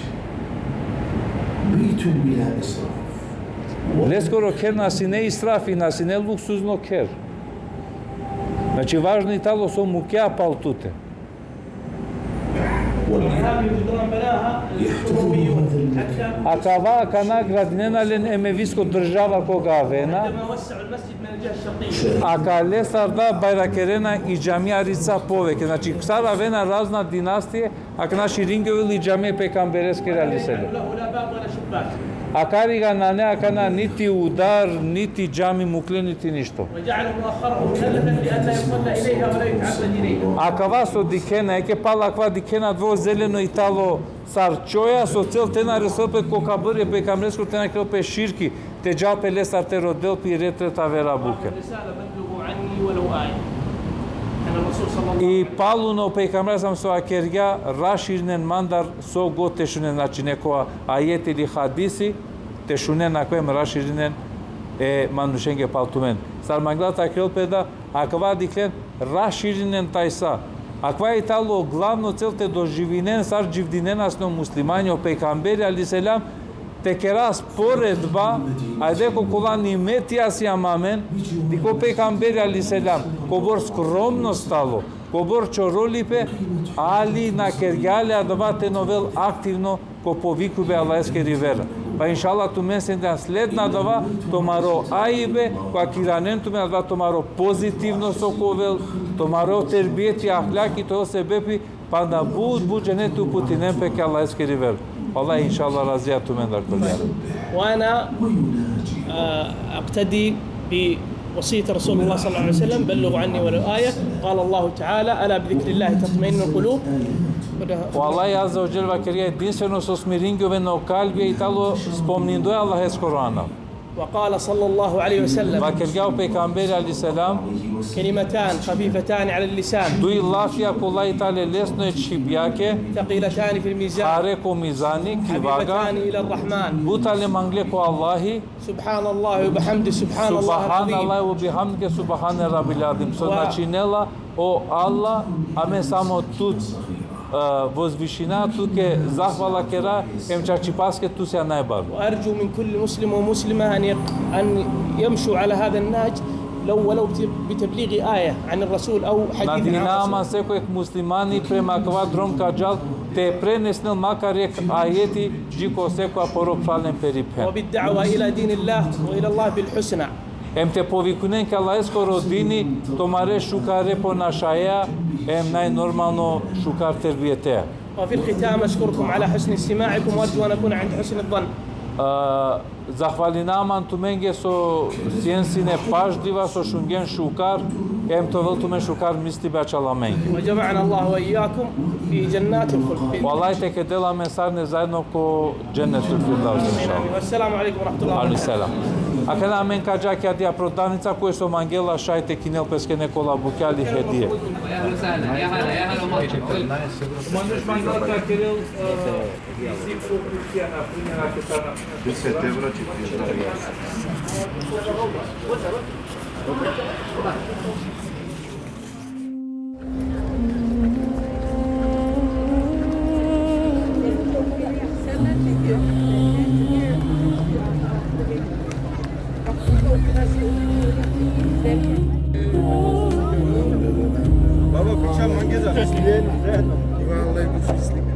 بيت بلا إسراف. Leskoro kher na sine israfi, na sine luksuzno kher. Znači, važno i talo so mukea pal tute. واليوم يحتضن هذا المكان. Akava akana gradinena len emevisko država koga avena. Akale sar da bajrakerena i džamija rica poveke. Znači, sar avena razna dinastije, akana širingjovel i džamija e pejgambereskere alejhi selam. Akari ga nane akana niti udar, niti džami mukle, niti ništo. Akava so dikhena, eke pal akava dikhena adava zeleno i talo sar čoja, so cel te na resel pe ko kabri e pejgambereskoro, te na kerel pe širki, te džal pe lestar te rodel pi ret tret avera buke. I paluno pejgamberi sam so vakergja, raširinen mandar so god te šunen, znači, neko ajeti ili hadisi, te šunen akava hem raširinen e manušenge pal tumen. Sar mangla te vakerel pe da, akava dikhen, raširinen tajsa. Akava i talo glavno cel te doživinen sar dživdinena sine o muslimanja, o pejgamberi alejhi selam, Te kera sporedba, ajde ko kola nimetija si amamen, dikh o pejgamberi alejhi selam, kobor skromnost tano, kobor čorolipe, ali na kergja le adava te na ovel aktivno ko povikujbe Allaheskeri vera. Pa inšallah tumen sende sledna adava, tumaro aibe, kova ka iranen tumen, adava tumaro pozitivno so ka ovel, tumaro terbijeti, ahlaki, te ovel sebepi, pa na but, but džene te uputinen pe ki Allaheskeri vera. Allah inšallah razija tumendar ko. وأنا، آه، أقتدي بوصية رسول الله صلى الله عليه وسلم: "بلغوا عني ولو آية". قال الله تعالى: "ألا بذكر الله تطمئن القلوب". O Allah azze ve dželle vakergja: edinstveno so smiringjovena o kalbija i tano spomnindoja Allaheskoro anav. وقال صلى الله عليه وسلم: Vakergja o pejgamberi alejhi selam: "كلمتان خفيفتان على اللسان". Duj lafija kola i tane lesno e čhibjake, ثقيلتان في الميزان. Hare ko mizani, ki vaga. حبيبتان إلى الرحمن. But tane mangle ko Allahi. سبحان الله وبحمده، سبحان الله العظيم. سبحان الله وبحمده، سبحان ربي العظيم. So و- značinela: o Allah, amen samo tut, e, vozvišina, tuke zahvala kera, em čačipaske tu sija najbaro. وأرجو من كل مسلم ومسلمة أن يق-، أن يمشوا على هذا النهج، لو ولو بت-، بتبليغ آية عن الرسول أو حديث عن الرسول. Nadinama sekoj muslimani prema kava drom ka džal te prenesnel makar jekh ajeti dži ko sekoj poro phralen peri phen. وبالدعوة إلى دين الله وإلى الله بالحسنى. Em te povikunen ki Allaheskoro dini, tumare šukare ponašaja, em najnormalno šukar terbijetea. وفي الختام أشكركم على حسن استماعكم وأرجو أن أكون عند حسن الظن. E, zahvalinama man tumenge so sien sine pažljiva, so šungen šukar, em te ovel tumen šukar mislibe ačhal amenge. وجمعنا الله وإياكم في جنات الخلد. O Allah te kedel amen sarine zaedno ko Džennetul Firdevs, inšallah. والسلام عليكم ورحمة الله وبركاته. Alejkum selam. Akana amen ka dža ki adaja prodavnica, koj so mangela šaj te kinel peske nekola bukja ili hedije. Manuš mangela ka kerel, e, viziv ko Turcija, na primer, ako sa na primer. Deset evro, četrdeset evro. Baba, pića mange da. Ima Allah i pića slika.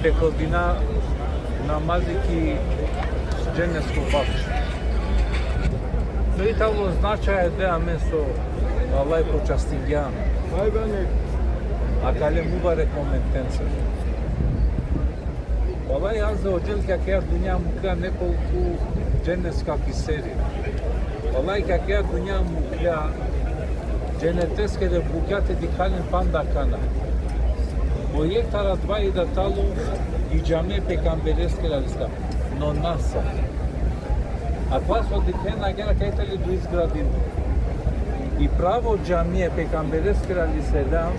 Te kldina namazi ki dženesko bahče. So i tano značaj e de amen so Allah počastingja amen akale mubarek momentenca. Allah azze ve dželle ki akaja dunja muklja nekolku dženeska biseri. Allah ki akaja dunja muklja dženeteskere bukja te dikha len panda akana. O jekh taro adava i da tano i džamija e pejgambereskere alejhi selam. No nasa. Akava so dikhena agjaar kaj tani duj izgradimo. I pravo džamija e pejgambereskiri alejhi selam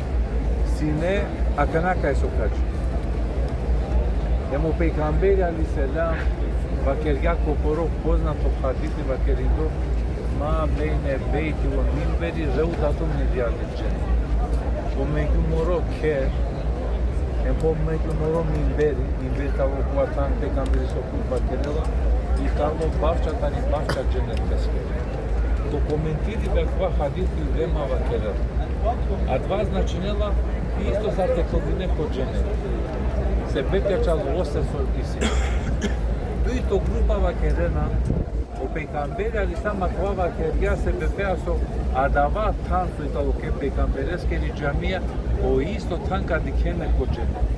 sine akana kaj so ka dža. Em o pejgamberi alejhi selam vakergja ko poro poznato hadisi, vakerindo: Ma bejne bejti ve minberi revdatun min rijadil dženne. O megju moro kher, em po megju moro minberi, minberi tano kova than pejgamberi so hutba kerela, i tano bavča tari bavča dženeteskiri. Ko komentiribe kova hadisi ulema vakerela: Adava značinela isto sar te kldine ko dženet. Sebepi ačhilo oseso isi. Dujto grupa vakerena: O pejgamberi alejhi selam akava vakergja sebepi so adava than so i tano ke pejgambereskiri džamija, o isto than ka dikhena ko dženet.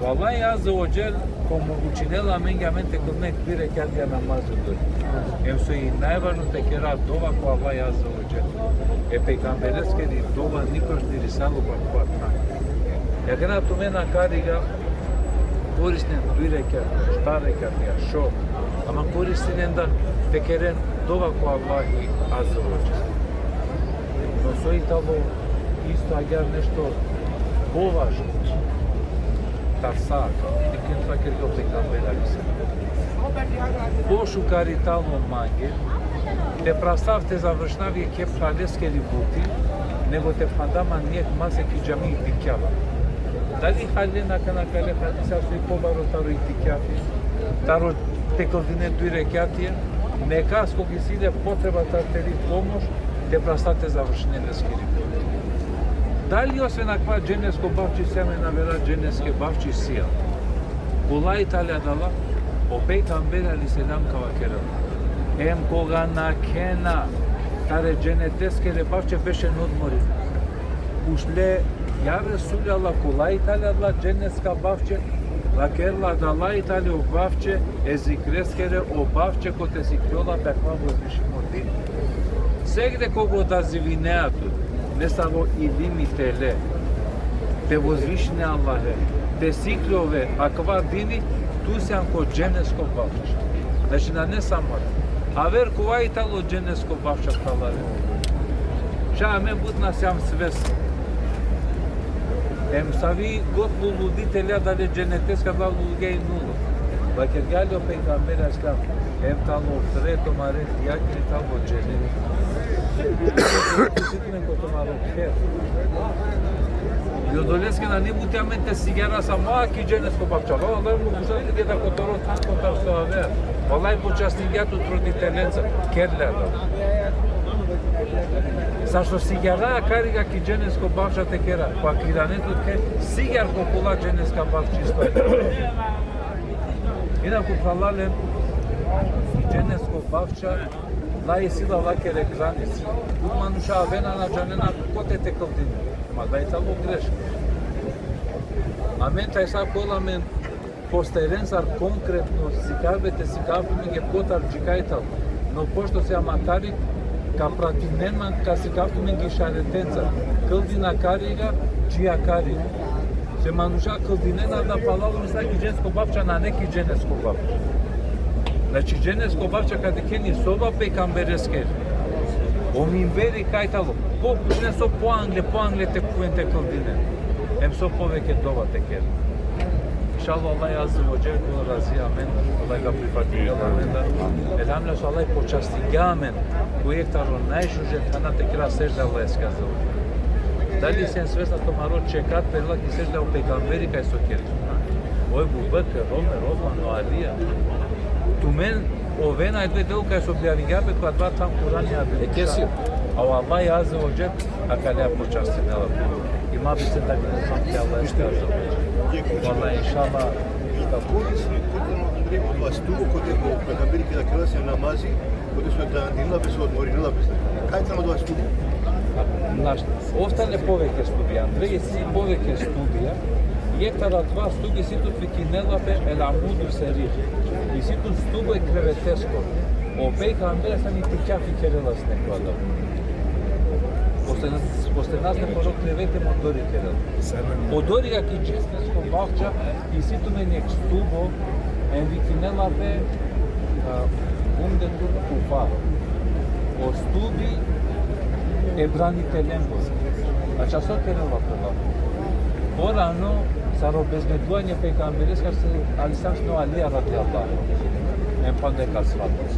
O Allah azze ve dželle ka omogućinela amenge amen te kldine duj rekjatija namazi odori. Em so i najvažno, te kera dova ko Allah azze ve dželle. E pejgambereskiri dova nikoš ni risalo ko akava than. Akana tumen akariga koristinen duj rekjatija, štar rekjatija, šov. Ama koristinen da te keren dova ko Allahi azze ve dželle. No so i tano isto agjaar nešto považno. Taro sa, te keren so vakergja o pejgamberi alejhi selam. Pošukar i tano mange te prastav te završinav jekhe phraleskiri buti, nego te phanda man jekh masek ki džamija i dikhav. Dali halen akana kale hadisa so i pobaro taro i dikhafi, taro te kldine duj rekjatija, nekas koga isi le potreba tari teri pomoš, te prasta te završine leskiri buti. Dali osven akava dženesko bavči sijam, em avera dženeske bavči sijam? Kola i tale adala? O pejgamberi alejhi selam ka vakerel: Em koga nakhena tare dženeteskere bavče bešen odmorime. Pučle: Ja Resulallah, kola i tale adala dženeska bavče? Vakerela: Adala i tale o bavče e zikreskere, o bavče kote sikljola pe akava vozvišimo dini. Sekde koga odazivinea tut nesavo ilimi tele, te vozvišine Allahe, te sikljove akava dini, tu sian ko dženesko bavče. Znači, nane samo. Aver kova i talo dženesko bavče, phralalen. Ša amen but na siam svesni. Em savi god luludi tele adale dženeteske, adala luludija i nulo. Vakergja le o pejgamberi alejhi selam: Em talo tre tumare dijakiri, talo dženet. Ko tumaro kher. I odoleske nane buti amen te sigjara samo ki dženesko bavča. Vallahi, mo gušan te da kotor o than kotar so avea. Vallahi, počastingja tut roditelenca. Ker le adava. Sar so sigjara akariga ki dženesko bavča te kera, pa kirane tut ke sigjar ko kola dženeska bavči isto. Inaku, phralalen, ki dženesko bavča na isi la lakere granice. But manuša avena, na džanena kote te kldinen. Ma da i talo greška. Amen tajsa ka ovel amen posterencar konkretno sikavbe, te sikav tumenge kotar džikaj talo. No pošto siam akari, ka pratinen man, ka sikav tumenge išaretencar. Kldin akariga, dži akariga. Se manuša kldinena da palalo, misla ki dženesko bavča, nane ki dženesko bavča. Znači, dženesko bavča ka dikhen i soba pejgambereskeri. O minberi kaj talo. Pokušnen so poangle, poangle te khuven te kldinen. Em so poveke dova te keren. Inšallah, Allah azze ve dželle ka razija amen, Allah ka prifatinel amen da. Elhamdulillah so Allah počastingja amen ko jekh taro najšuže thana te kera sedžda Allaheske azze ve dželle. Dali sen svesna tumaro čekat perela ki sedžda o pejgamberi kaj so keri? O Ebu Bekr, Omer, Osman, o Alija. Tumen ovena e dujto kaj so objavingja pe ko adava than Kurani. E kesi? A o Allah azze ve dželle akaleja počastinela. I ma bi se da bi than ki Allah azze ve dželle. Vallahi, inšallah. Kako misli, kote tano odredimo adava stubo, kote o pejgamberi keda kerela sine namazi, kote so dandinela pe, so odmorinela pe? Kaj tano adava stubo? Znaš, ov tane poveke stubija, andre isi poveke stubija, jekh taro adava stubi isi tut vikinela pe El Amudu Serir. Isi tut stubo e kreveteskoro. O pejgamberi sa ni tikja fikerela sine ko adava. Posle, posle nas ne poro kreveti, em odori kerela. Odoriga ki dženesko bavča isi tumen jekh stubo, em vikinela pe, a, Umdetul Kufa. O stubi E branitelengo. Znači, so kerela pe la? Porano, sar obezbeduenje pejgambereske, alejhi selam, sine o Alija radijallahu anhu. Em panda e ashabija.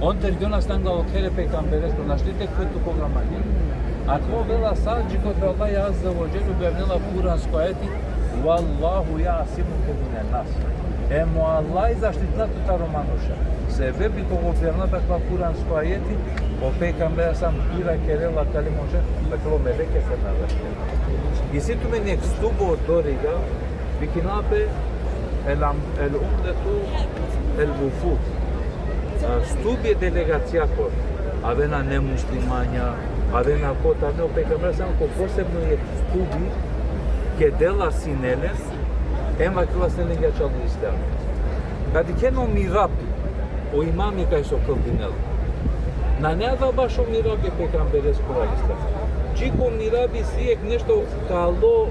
On dergjonas tane o khere pejgambereske, našti te khuve tu koga mangena. Akava avela sa dži kote o Allah azze ve dželle objavinela kuransko ajeti: "Vallahu ja'simuke minen nas." Em o Allah zaštitela tut taro manuša. Sebepi koga objavla pe akava kuransko ajeti, o pejgamberi alejhi selam dua kerela tale manuša, pa tale o melekija sa na zaštitela. Isi tumen jekh stubo odoriga, vikinela pe el am-, el umdetu el vufud. A, stubi e delegacijakoro. Avena nemuslimanja, avena kotar, ne, o pejgamberi alejhi selam ko posebno jekh stubi kedela sine le, em vakerela sine lenge ačhal o islam. Ka dikhen o mirabi, o imami kaj so kldinela. Nane adava bašo mirabi e pejgambereskoro alejhi selam. Dži ko mirabi isi jekh nešto kalo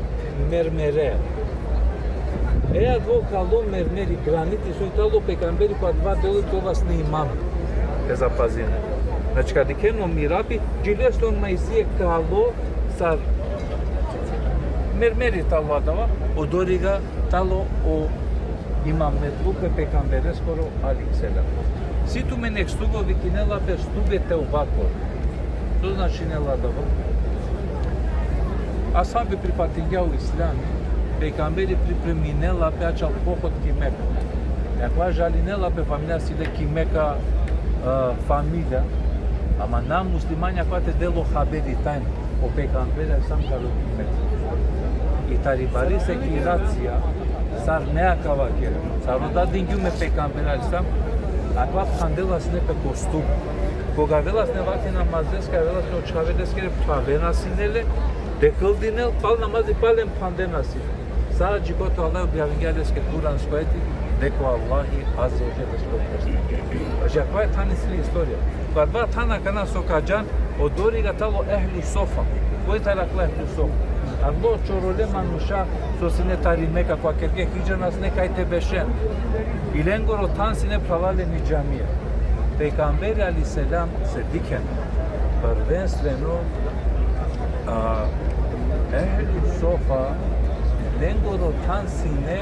mermere. E adava kalo mermeri, graniti, so i talo pejgamberi ko adava delo te ovel sine imam. Te zapazinen. Znači, ka dikhen o mirabi, dži leste ma isi jekh kalo sar mermeri talo adava, odoriga talo o imametluko e pejgambereskoro alejhi selam. Isi tumen jekh stubo vikinela pe stubi e tevbakoro. So značinela adava? Ashabi prifatingja o islam, pejgamberi pripreminela pe ačhal pohod ki Meka. Akava žalinela pe familija, sine ki Meka, e, familija, ama na muslimanja akava te del o haberi tajno. O pejgamberi alejhi selam ka rodini Meka. I tari bari sekiracija, sar me akava kera, sar o dadingjum e pejgamberi alejhi selam, akava phandela sine pe ko stub. Koga avela sine vakti namazeske, avela sine o čhave leskere, phavena sine le, te kldinel, pal namazi, pal em phandena sine. Sa dži kote o Allah objavingja leske kuransko ajeti, deka o Allahi azze ve dželle leske oprostini. Znači, akava tani isi le istorija. Ko adava than akana so ka džan, odoriga talo ehlu sofa. Koj tane akala ehlu sofa? Adala o čorole manuša so sine tari Meka, kova kergje hidžra, na sine kaj te bešen. I lengoro than sine, phralalen, i džamija. Pejgamberi alejhi selam, se dikhen, prvenstveno, a, ehlu sofa, lengoro than sine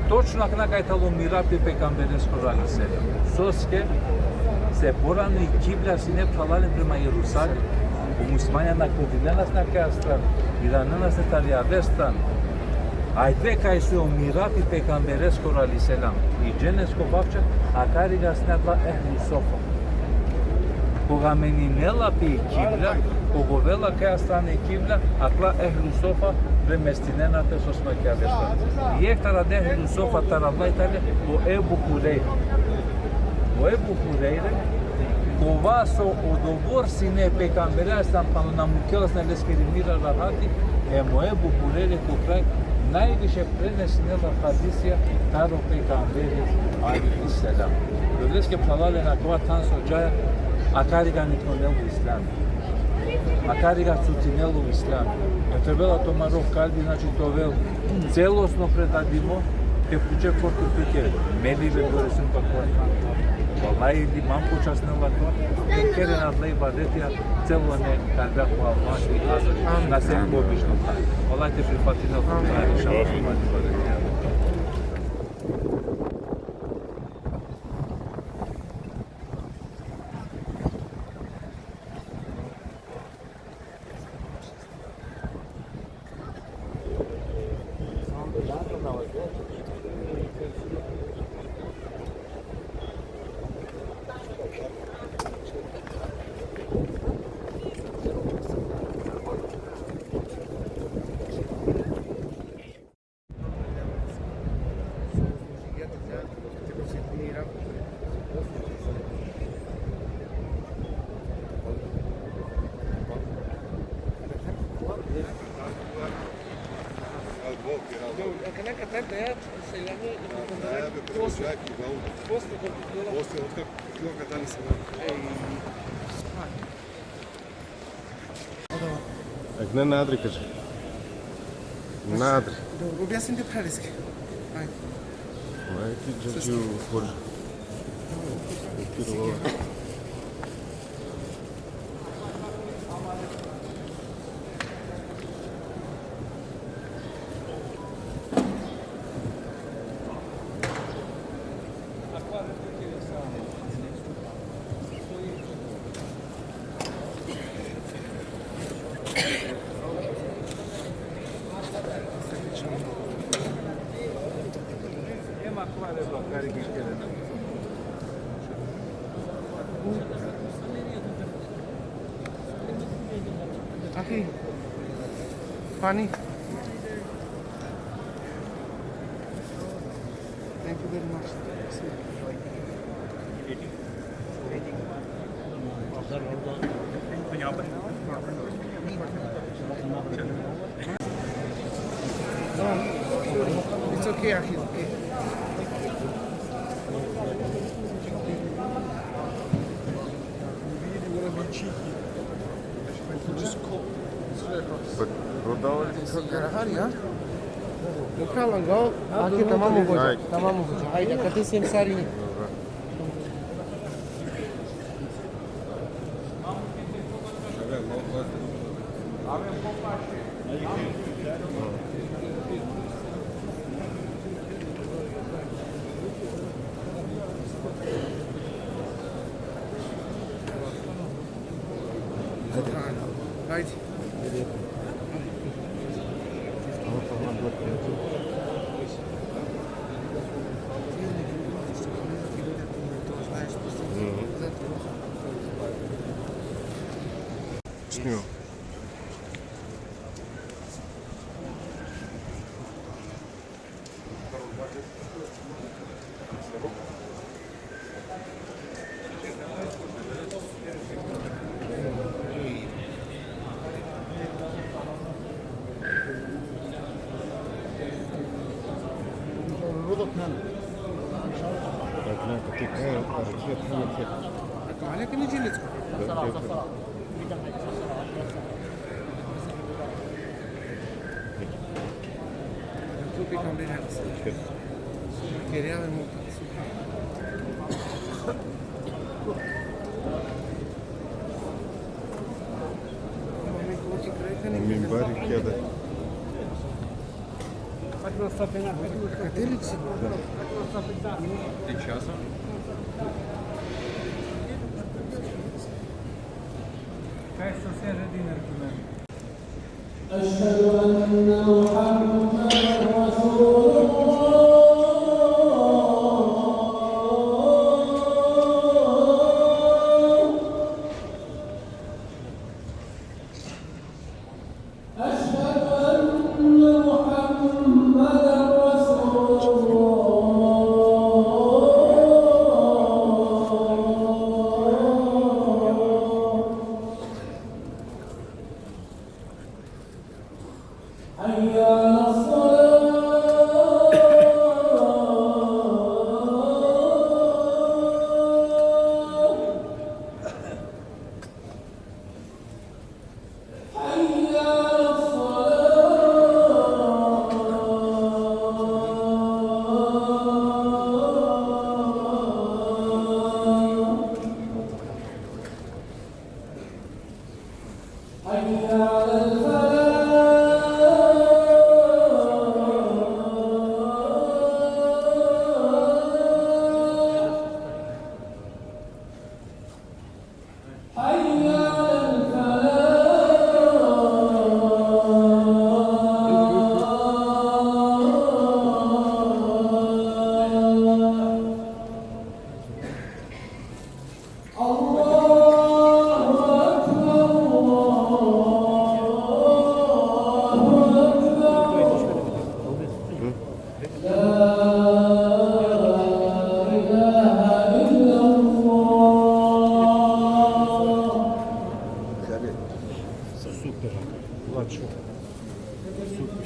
točno akana kaj talo mirabi e pejgambereskoro alejhi selam. Soske? Se porano i kibla sine, phralalen, prema Jerusalim. O muslimanja na kldinena sine akaja strana, iranena sine tari avestan. Ajde kaj so o mirabi e pejgambereskoro alejhi selam, i dženesko bavča, akariga sine adala ehlu sofa. Koga meninela pe i kibla, koga ovela akaja strana i kibla, akala ehlu sofa premestinena pe sosma ki avestan. Jekh taro adala ehlu sofa taro adala i tani o Ebu Hurejre. O Ebu Hurejre, kova so odobor sine e pejgamberi alejhi selam, panda na mukela sine leskiri mira rahati, em o Ebu Hurejre ko kraj najviše prenesinela hadisija taro pejgamberi alejhi selam. Odoleske, phralalen, akava than so džaja, akariga niknela o islam. Akariga cutinela o islam. Em trebela tumaro kalbi, znači, te ovel celosno predadimo, te pučel kor tut tuke: me li be goresim pa kor? Vallahi, ili man počasnela kor, em keren adala ibadetija, celone kalbea ko Allah, na sen pobično. Allah te prifatinel. Amin. Acá en la catarata ya se llama y lo pondrán. Postre. Postre, porque yo la... Postre, otkako, otkako dan se... Ej. Ek ne nadri, kaže. Nadri. Dobro, objasnite phraleske. Ajde. Ajde, džači u kor. U kiro. اخي، funny. Thank you very much. It's okay, اخي. But rodava li? Hadi, ha? Okej, tamam, u vođa. Ajde. Tamam, u vođa. Ajde, kad ti sim sarini. Ajde. Snimam. Minbari keda. Ti časa? Kaj so se radi na primer? أشهد أن محمدا رسول الله. أشهد أن محمدا رسول الله. حي على الصلاة. حي على الصلاة. حي على الفلاح. حي على الفلاح. الله أكبر، الله أكبر. لا إله إلا الله. Super. Super.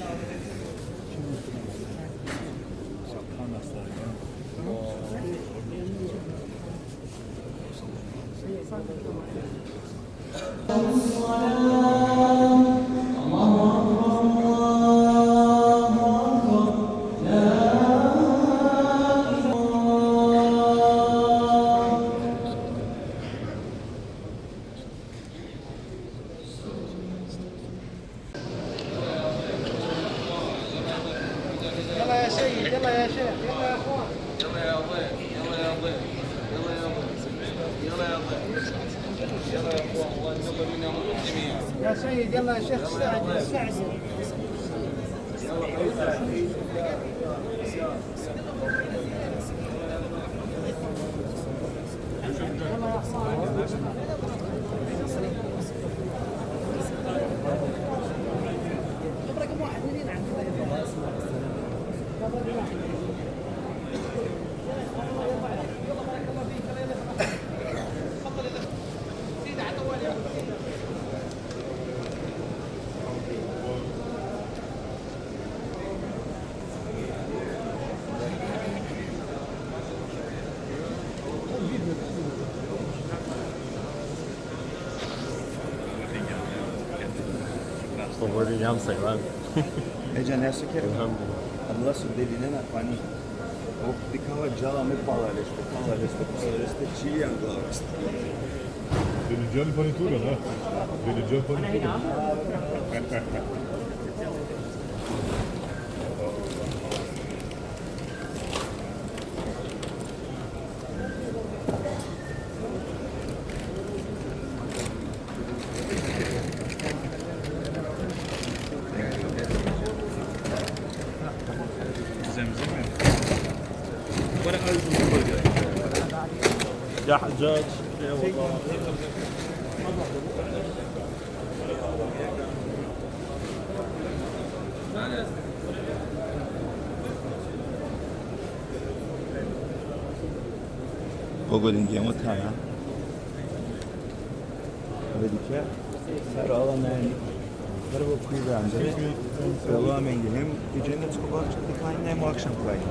يلا يا سيد، يلا يا شيخ، يلا يا اخوان. يلا يا ضيف، يلا يا ضيف، يلا يا ضيف، يلا يا ضيف، يلا يا اخوان، الله يتقبل منا ومنكم جميعا. يا سيد، يلا يا شيخ، استعجل، استعجل. يلا حبيبي. يلا يا Pobori jam sejlan. E džane so kere? Elhamdulillah. Adala so delinena pani. O dikava džala me pala leste, pala leste, pala leste, čili angla leste. Delinđan pani tuga, da? Delinđan pani tuga. Zemzem mi? Bana özüm koyuyor. Ya Haccac, eyvallah. Pogodin gemo tana. Vediće, sar Allah nani, prvo kuj vende, prvo amenge hem i dženecko bahče, dikha hem akšam klanje.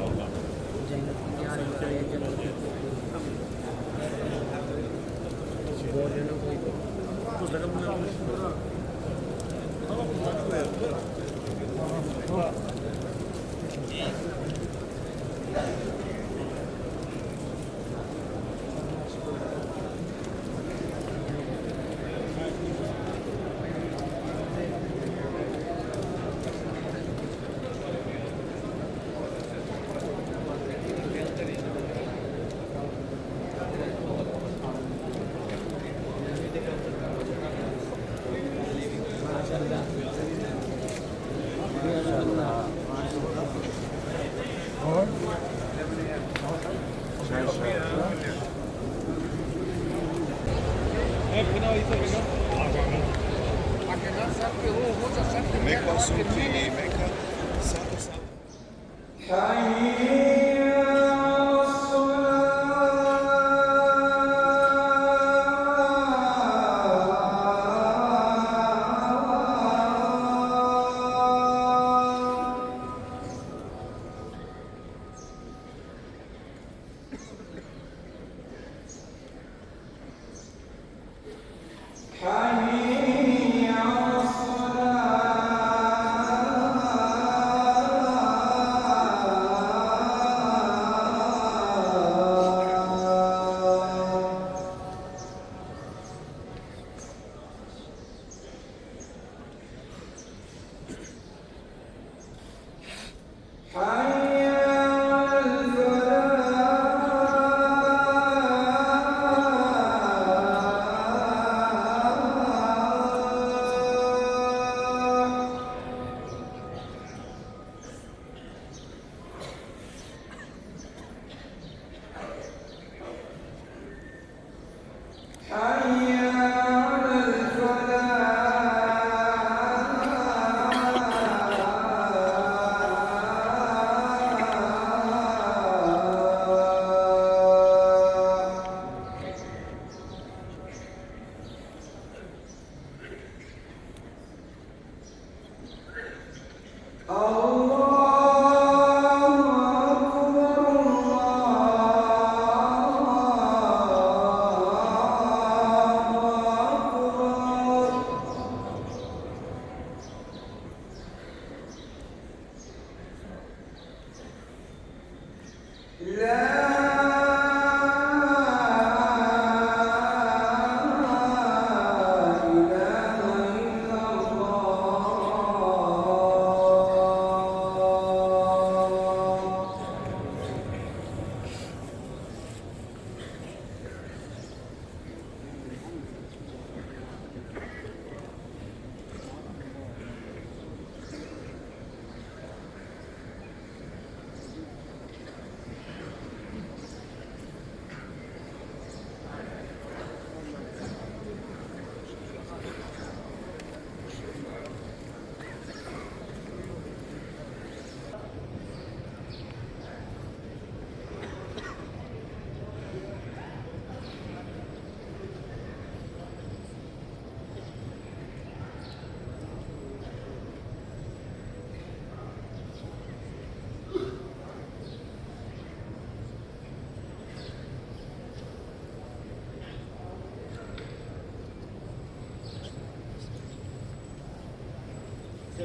Meka sunti, meka sato sa.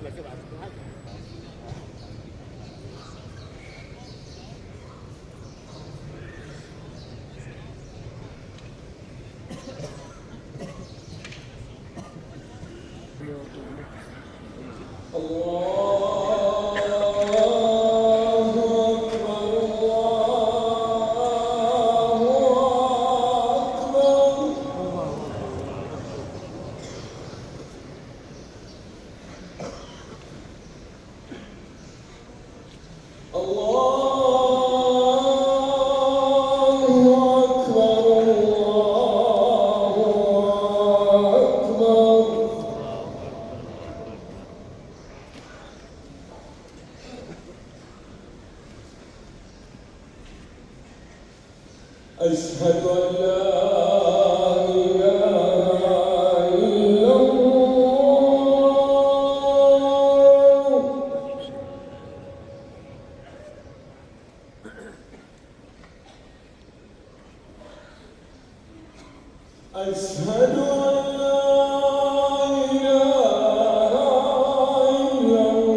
الله أكبر، الله أكبر. أشهد أن لا إله إلا الله. أشهد أن لا إله إلا الله.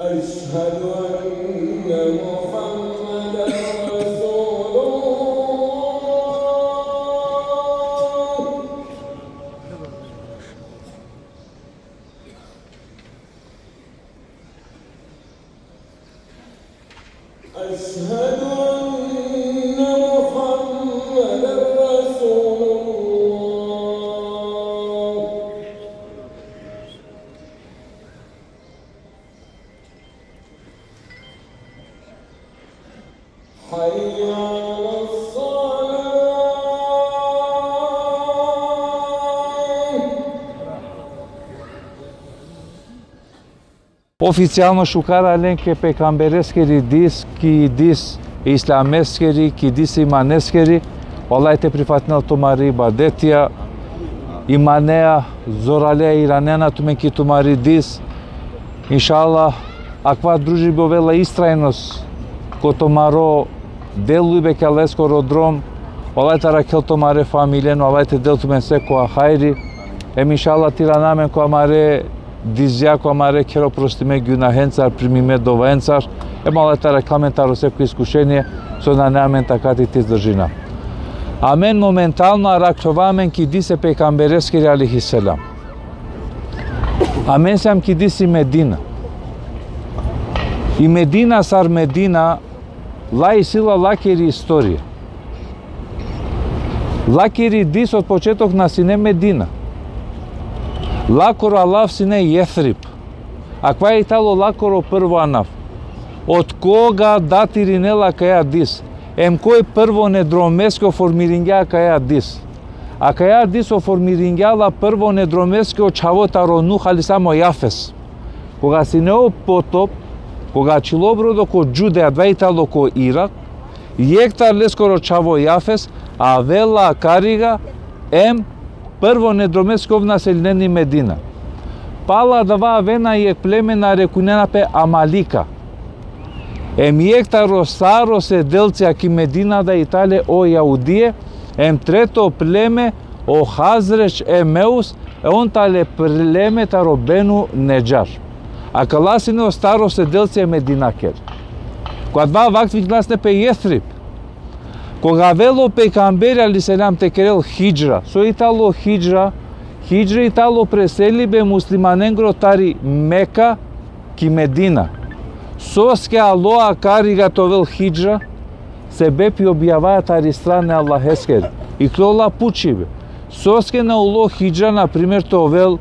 أشهد أن محمدا رسول الله. أشهد أن محمدا رسول الله. حي على الصلاة. Oficijalno šukar alen ke pejgambereskeri dis, ki dis islameskeri, ki dis imaneskeri. O Allah te prifatinel tumari ibadetija, imaneja, zoraleja iranena tumen ki tumari dis. Inšallah, akava družibe ovela istrajnost ko tumaro delujbe ki Allaheskoro drom. O Allah te arakhel tumare familijen, o Allah te del tumen sekova hajri. Em inšallah te irana amen ko amare dizja, ko amare khero prostime gunahencar, primime dovaencar. Em o Allah te arakhel amen taro sekova iskušenie, so nane amen takati te izdržina. Amen momentalno arakhljova amen ki dis e pejgambereskeri alejhi selam. Amen sijam ki dis i Medina. I Medina sar Medina, la isi la lakeri istorija. Lakeri dis od početok na sine Medina. Lakoro anav sine Jethrib. Akava i tano lakoro prvo anav. Od koga datirinela akaja dis? Em koj prvo nedromeske formiringja akaja dis? Akaja dis formiringja la prvo nedromeske o čhavo taro Nuh alejhi selam, o Jafes. Koga sine o potop, koga ačhilo brodo ko Džudeja, adava i tano ko Irak, jekh tar leskoro čhavo Jafes avela akariga, em prvo nedromeske ov naselinena i Medina. Pala adava avena jekh pleme narekunena pe Amalika. Em jekh taro sar o sedelcija ki Medina da i tale o Jahudije, em treto pleme o Hazredž em Eus, e on tale pleme taro Benu Nedžar. Akala sine o sar o sedelcija e Medinakere. Ko adava vakti vikna sine pe Jethrib. Koga avela o pejgamberi alejhi selam te kerel hidžra, so i tano hidžra? Hidžra i tano preselibe muslimanengro tari Meka ki Medina. Soske alo akariga te ovel hidžra? Sebepi objavaja tari strana e Allaheskeri. Ikljola pučibe. Soske na ulo hidžra, na primer, te ovel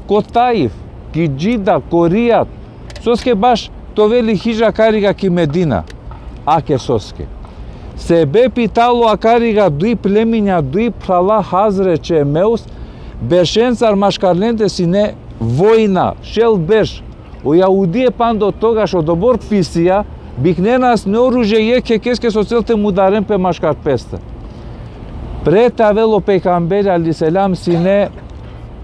ko Taif, ki Džida, ko Rijad? Soske baš te ovel i hidžra akariga ki Medina? Ake soske. Sebepi tano akariga duj pleminja, duj phrala Hazredž em Eus, beršencar maškar lende sine vojna, šel berš. O Jahudije panda togaš odobor pisija, biknena sine oružje jekh jekheske so cel te mudaren pe maškar peste. Pred te avel o pejgamberi alejhi selam sine,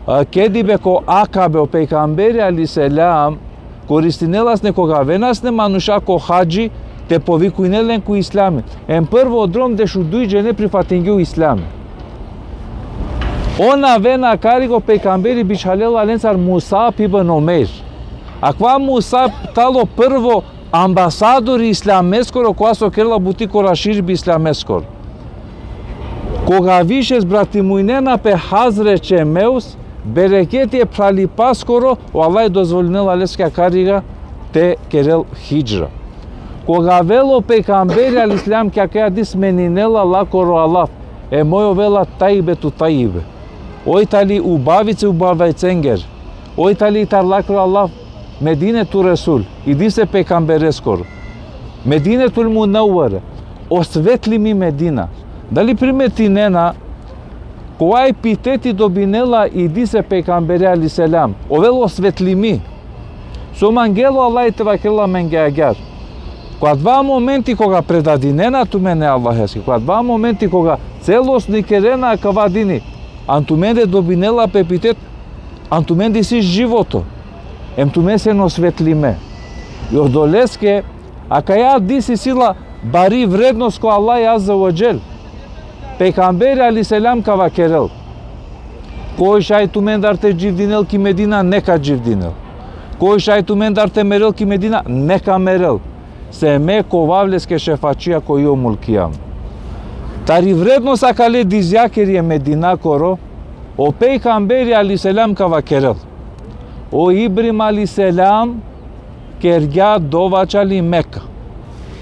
a, kedibe ko Akabe, o pejgamberi alejhi selam koristinela sine koga avena sine manuša ko hadži, te povikujnel len ko islami. Em prvo drom dešuduj džene prifatingje o islami. On avena akari, o pejgamberi bičhalela lencar Musab ibn Umeir. Akava Musab tano prvo ambasadori islameskoro, kova so kerela buti ko raširbi islameskoro. Koga više zbratimujnena pe Hazreče em Eus, bereketi e phralipaskoro, o Allah dozvolinela leske akariga te kerel hidžra. Koga avela o pejgamberi alejhi selam, ki akaja dis meninela lakoro alav, em oj ovela tajjibetu tajjibe. Oj tali ubavice ubavicengere. Oj tali taro lakoro alav Medinetu Resul, i dis e pejgambereskoro. Medinetul Munevvere, o svetlimi Medina. Dali primetinena, kova epiteti dobinela i dis e pejgambere alejhi selam, ovel o svetlimi. So mangela o Allah te vakerel amenge agjaar. Ko adava momenti koga predadinena tumen e Allaheske, ko adava momenti koga celosno ikerena akava dini, an tumende dobinela pe epitet, an tumende isi životo, em tumen sien o svetlime. I odoleske, akaja dis isi la bari vrednost ko Allah azze ve dželle. Pejgamberi alejhi selam ka vakerel: Koj šaj tumendar te dživdinel ki Medina, neka dživdinel. Koj šaj tumendar te merel ki Medina, neka merel. Se me ka ovav leske šefačija ko jevmul kijame. Tari vrednost akale dizjakeri e Medinakoro, o pejgamberi alejhi selam ka vakerel: O Ibrahim alejhi selam kergja dova čali Meka.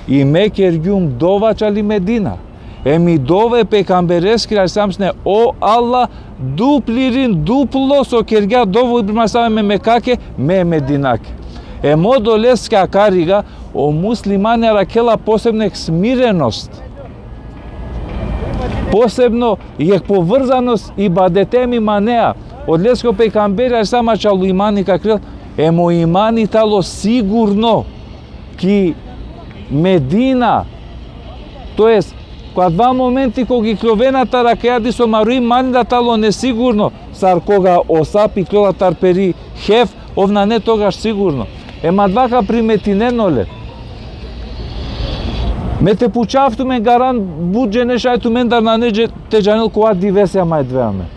I me kergjum dova čali Medina. Em i dova e pejgambereskiri alejhi selam sine: O Allah, duplirin duplo so kergja dova o Ibrahim alejhi selam e Mekake, me e Medinake. Em odoleske akariga, o muslimani arakhela posebno jekh smirenost. Posebno jekh povrzanost ibadete em imanea. Odoleske o pejgamberi alejhi selam ačhilo imani ka kerel, em o imani tano sigurno ki Medina. To jest, ko adava momenti koga ikljovena taro akaja dis, o maro imani da tano nesigurno, sar koga o sap ikljola tar peri hef, ov nane togaš sigurno. Em adava ka primetinen ole. Me te pučav tumen, garant but džene šaj tumendar nane dže-, te džanel kova divesja ma edve amen.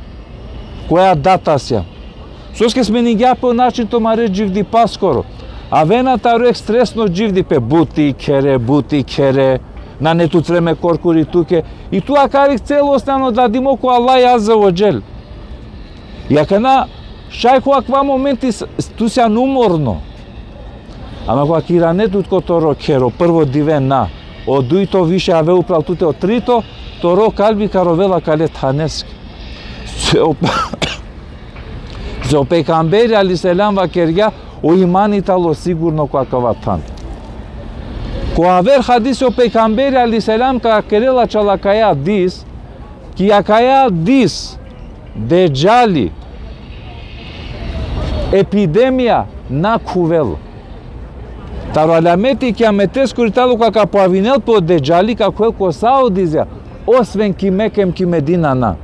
Koja datasja. Soske smeningja pe o način tumare dživdipaskoro. Avena taro jekh stresno dživdipe, buti khere, buti khere, nane tut vreme korkori tuke. I tu akari celosno dadimo ko Allah azze ve dželle. I akana šaj ko akava momenti s-, s-, tu sian umorno. Ama koga ka irane tut ko toro khero, prvo dive na, o dujto više ave upral tute, o trito, toro kalbi ka rovela akale thaneske. Se o, se o pejgamberi alejhi selam vakergja, o imani tano sigurno ko akava than. Ko aver hadisi o pejgamberi alejhi selam ka kerela čala akaja dis, ki akaja dis, Dedžali, epidemija na khuvel. Taro alameti kijameteskoro tano koga ka pojavinel pe o Dedžali, ka khuvel ko sa o dizja, osven ki Meka em ki Medina na.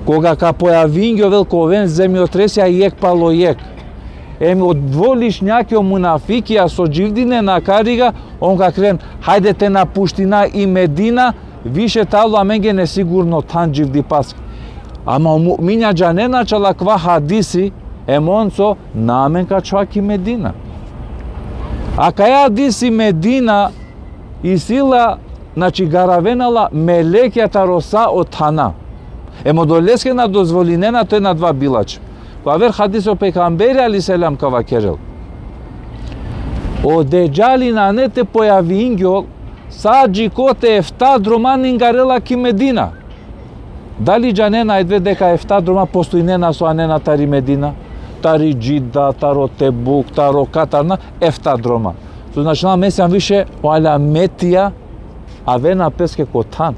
Koga ka pojavingjovel, ka oven zemjotresja jekh palo jekh. Em o dvoličnjaki, o munafikija so dživdinena akariga, on ka keren, hajde te napuština i Medina, više tano amenge nesigurno than dživdipaske. Ama o mu'minja džanena čala akava hadisi, em on so, na amen ka čhuva ki Medina. Akaja dis i Medina isi la, znači, garavena la melekja taro sa o thana. Em odoleske na dozvolinena te na adava bilač. Ko aver hadis o pejgamberi alejhi selam ka vakerel: O Dedžali nane te pojavingjol sa dži kote efta droma ingarela ki Medina. Dali džanena edve deka efta droma postojnena so anena tari Medina, tari Džida, taro Tebuk, taro Katar, na, efta droma. So značinela, me siam više o alametija avena peske ko than.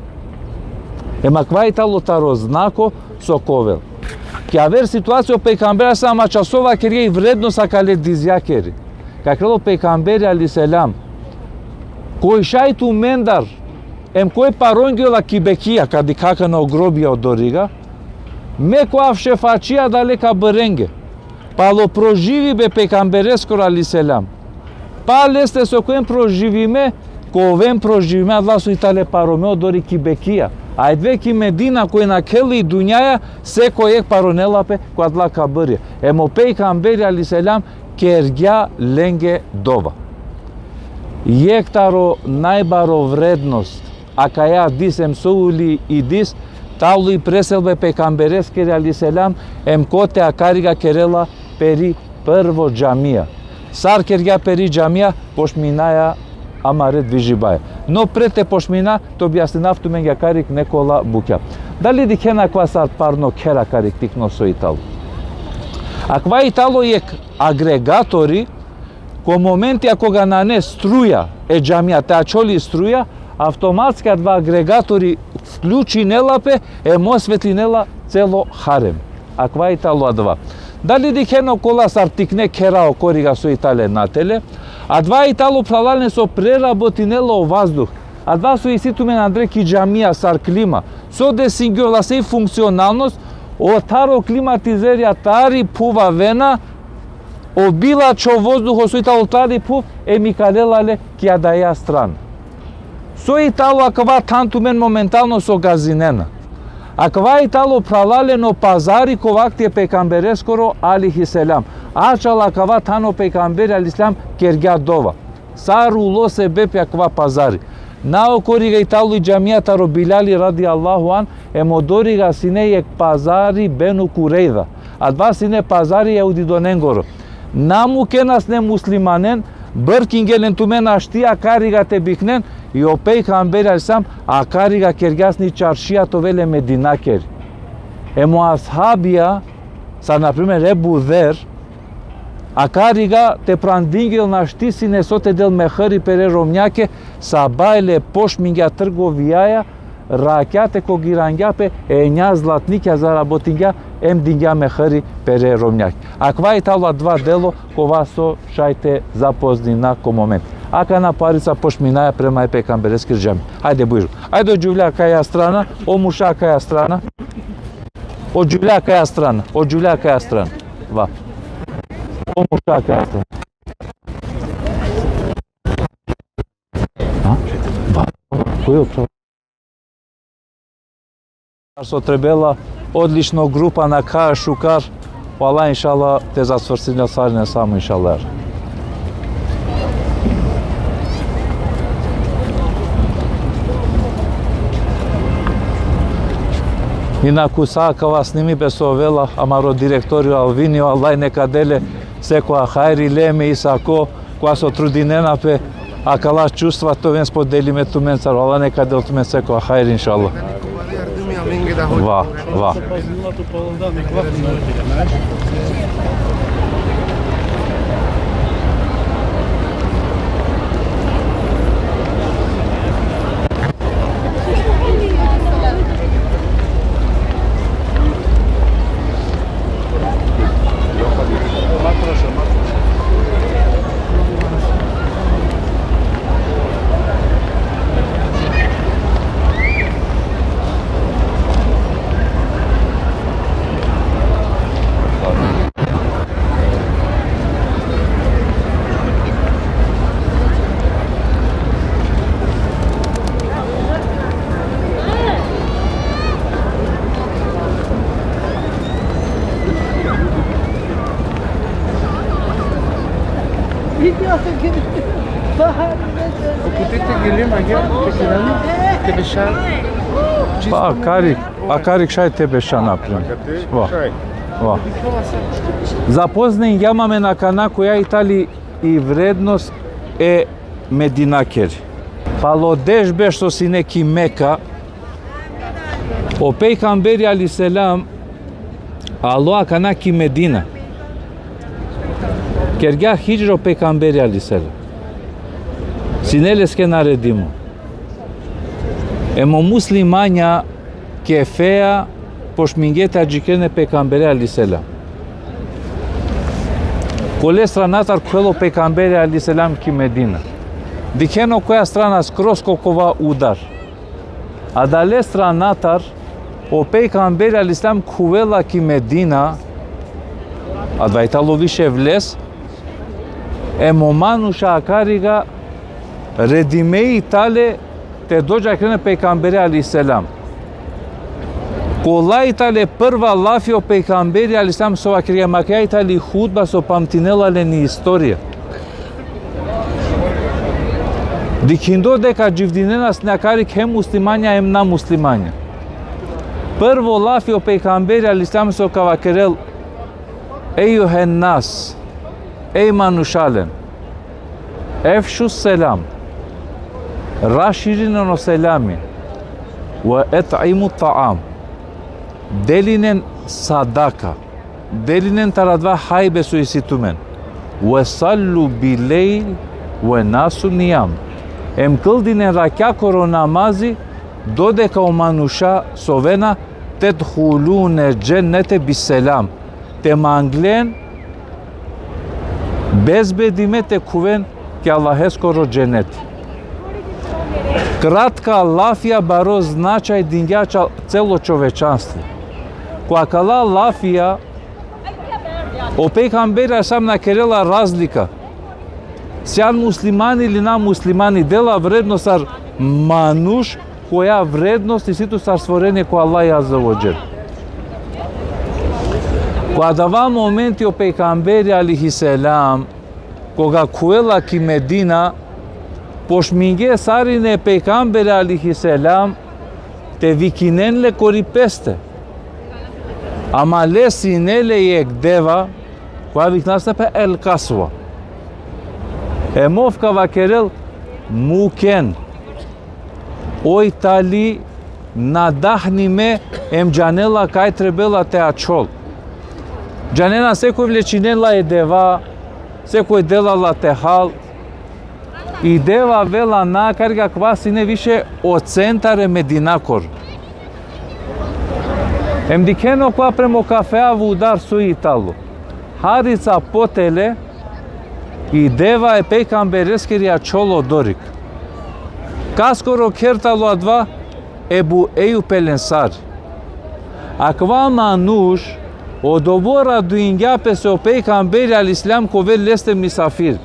Em akava i tano taro znako so ka ovel. Ki aver situacija o pejgamberi alejhi selam, ačhasova kergja i vrednost akale dizjakeri. Ka vakerel o pejgamberi alejhi selam: Koj šaj tumendar, em koj parongjola ki Bekija, ka dikha akana o grobija odoriga, me ka ovav šefačija adale kabrenge. Palo proživibe pejgambereskoro alejhi selam. Pa leste so ka oven proživime, ka oven proživime adava so i tale paro me odori ki Bekija. Ajde ki Medina, koj nakhela i dunjaja, sekoj jekh paronela pe ko adala kabrija. Em o pejgamberi alejhi selam kergja lenge dova. Jekh taro najbaro vrednost akaja dis em so uli i dis, talo i preselbe pejgambereskiri alejhi selam, em kote akariga kerela peri prvo džamija. Sar kergja peri džamija, pošminaja amare dvižibaja. No pre te pošmina, te objasninav tumenge akarig nekola bukja. Dali dikhena akava sar parno kher akarig tikno so i talo? Akava i talo jekh agregatori, ko momentija koga nane struja e džamija, te ačhol i struja, avtomatski adava agregatori vključinela pe, em osvetlinela celo harem. Akava i talo adava. Dali dikhena okola sar tikne khera okoriga so i tale natele? Adava i talo, phralalen, so prerabotinela o vazduh. Adava so isi tumen andre ki džamija sar klima. So desingjola, soj funkcionalnost, o taro klimatizerja tari phuv avena, o bilačho vozduho so i talo tari phuv, em ikalela le ki adaja strana. So i talo akava, than tumen momentalno so gazinena. Akava i talo, phralalen, o pazari ko vakti e pejgambereskoro alejhi selam. Ačhal akava than o pejgamberi alejhi selam kergja dova. Sar ulo sebepi akava pazari? Na okoriga i talo i džamija taro Bilali radijallahu anh, em odoriga sine jekh pazari Benu Kurejza. Adava sine pazari e jahudidonengoro. Na mukena sine muslimanen, brkingje len tumen našti akariga te bikhnen, i o pejgamberi alejhi selam akariga kergja sine i čaršija te ovel e Medinakeri. Em o ashabija, sar na primer Ebu Dher, akariga te prandingje len, našti sine so te del mehri pere romnjake, sabajle pošmingja trgovijaja, rakjate kogirangja pe, enja zlatnikja zarabotingja, em dingja mehri pere romnjake. Akava i talo adava delo kova so šaj te zapoznina ko moment. Akana parica pošminaja prema e pejgambereskiri džami. Ajde, bujrum. Ajde, o džuvlja akaja strana, o murša akaja strana. O džuvlja akaja strana, o džuvlja akaja strana. Va. O murša akaja strana. Ha? Va. Koj o, so trebela, odlično grupa, nakha šukar. Vala, inšallah, te zacvrsinel sarine samo, inšallah. Inaku sa akava snimibe so ovela, amaro direktori o Alvini, o Allah neka del le sekoja hajri, le em e Isako, kova so trudinena pe akala čustva te oven spodelime tumencar, o Allah neka del tumen sekoja hajri, inšallah. Va, va. Uputite gilima gel, te kirani, te bešan. Pa akarig, akarig šaj te bešan, na primer. Va. Va. Zapozningjem amen akana koja i tali i vrednost e Medinakeri. Palo deš berš so sine ki Meka, o pejgamberi alejhi selam alo akana ki Medina. Kergja hidžra o pejgamberi alejhi selam. Sine leske naredimo. Em o muslimanja kefeja pošmingje te adžikeren e pejgambere alejhi selam. Kole stranatar khuvela o pejgamberi alejhi selam ki Medina. Dikhena koja strana skroz ko kova udar. Adale stranatar o pejgamberi alejhi selam khuvela ki Medina, Adava i talo više vlez, em o manuša akariga redime i tale te dođa krene pejgambere alejhi selam. Kola i tale prva lafi o pejgamberi alejhi selam so vakergja, ma kaja i tali hutba so pamtinela len i istorija. Dikhindo deka dživdinena sine akarig hem muslimanja hem na muslimanja. Prvo lafi o pejgamberi alejhi selam so ka vakerel: Ejuhen nas, ej manušalen, efšu selam, raširinen o selami, ve et'imu ta'am, delinen sadaka, delinen taro adava hajbe so isi tumen, ve sallu bil-lejl ve nasu nijam, em kldinen rakjakoro namazi, dodeka o manuša sovena, tedhulune džennete bis-selam, te manglen bezbedime te khuven ki Allaheskoro dženeti. Kratka lafija baro značaj dingja ča-, celo čovečanstvo. Ko akala lafija, o pejgamberi alejhi selam na kerela razlika sian muslimani ili na muslimani, dela vrednost sar manuš, koja vrednost isi tu sar stvorenje ko Allah azze ve dželle. Ko adava momenti o pejgamberi alejhi selam, koga khuvela ki Medina, pošmingje sarine pejgambere alejhi selam te vikinen le kori peste. Ama le sine le jekh deva, koja viknas pe el-kasva. Em ov ka vakerel: Muken, oj tali nadahnime, em džanela kaj trebela te ačhol. Džanena, sekoj vlečinela e deva, sekoj dela la te hal. I deva avela na, akariga akava sine više o centar e Medinakoro. Em dikhena okova prema o kafea vudar so i talo. Harica potele, i deva e pejgambereskiri ačhol odorik. Kaskoro kher talo adava? Ebu Ejub el-Ensari. Akava manuš odobor raduingja pe so o pejgamberi alejhi selam ka ovel leste misafir.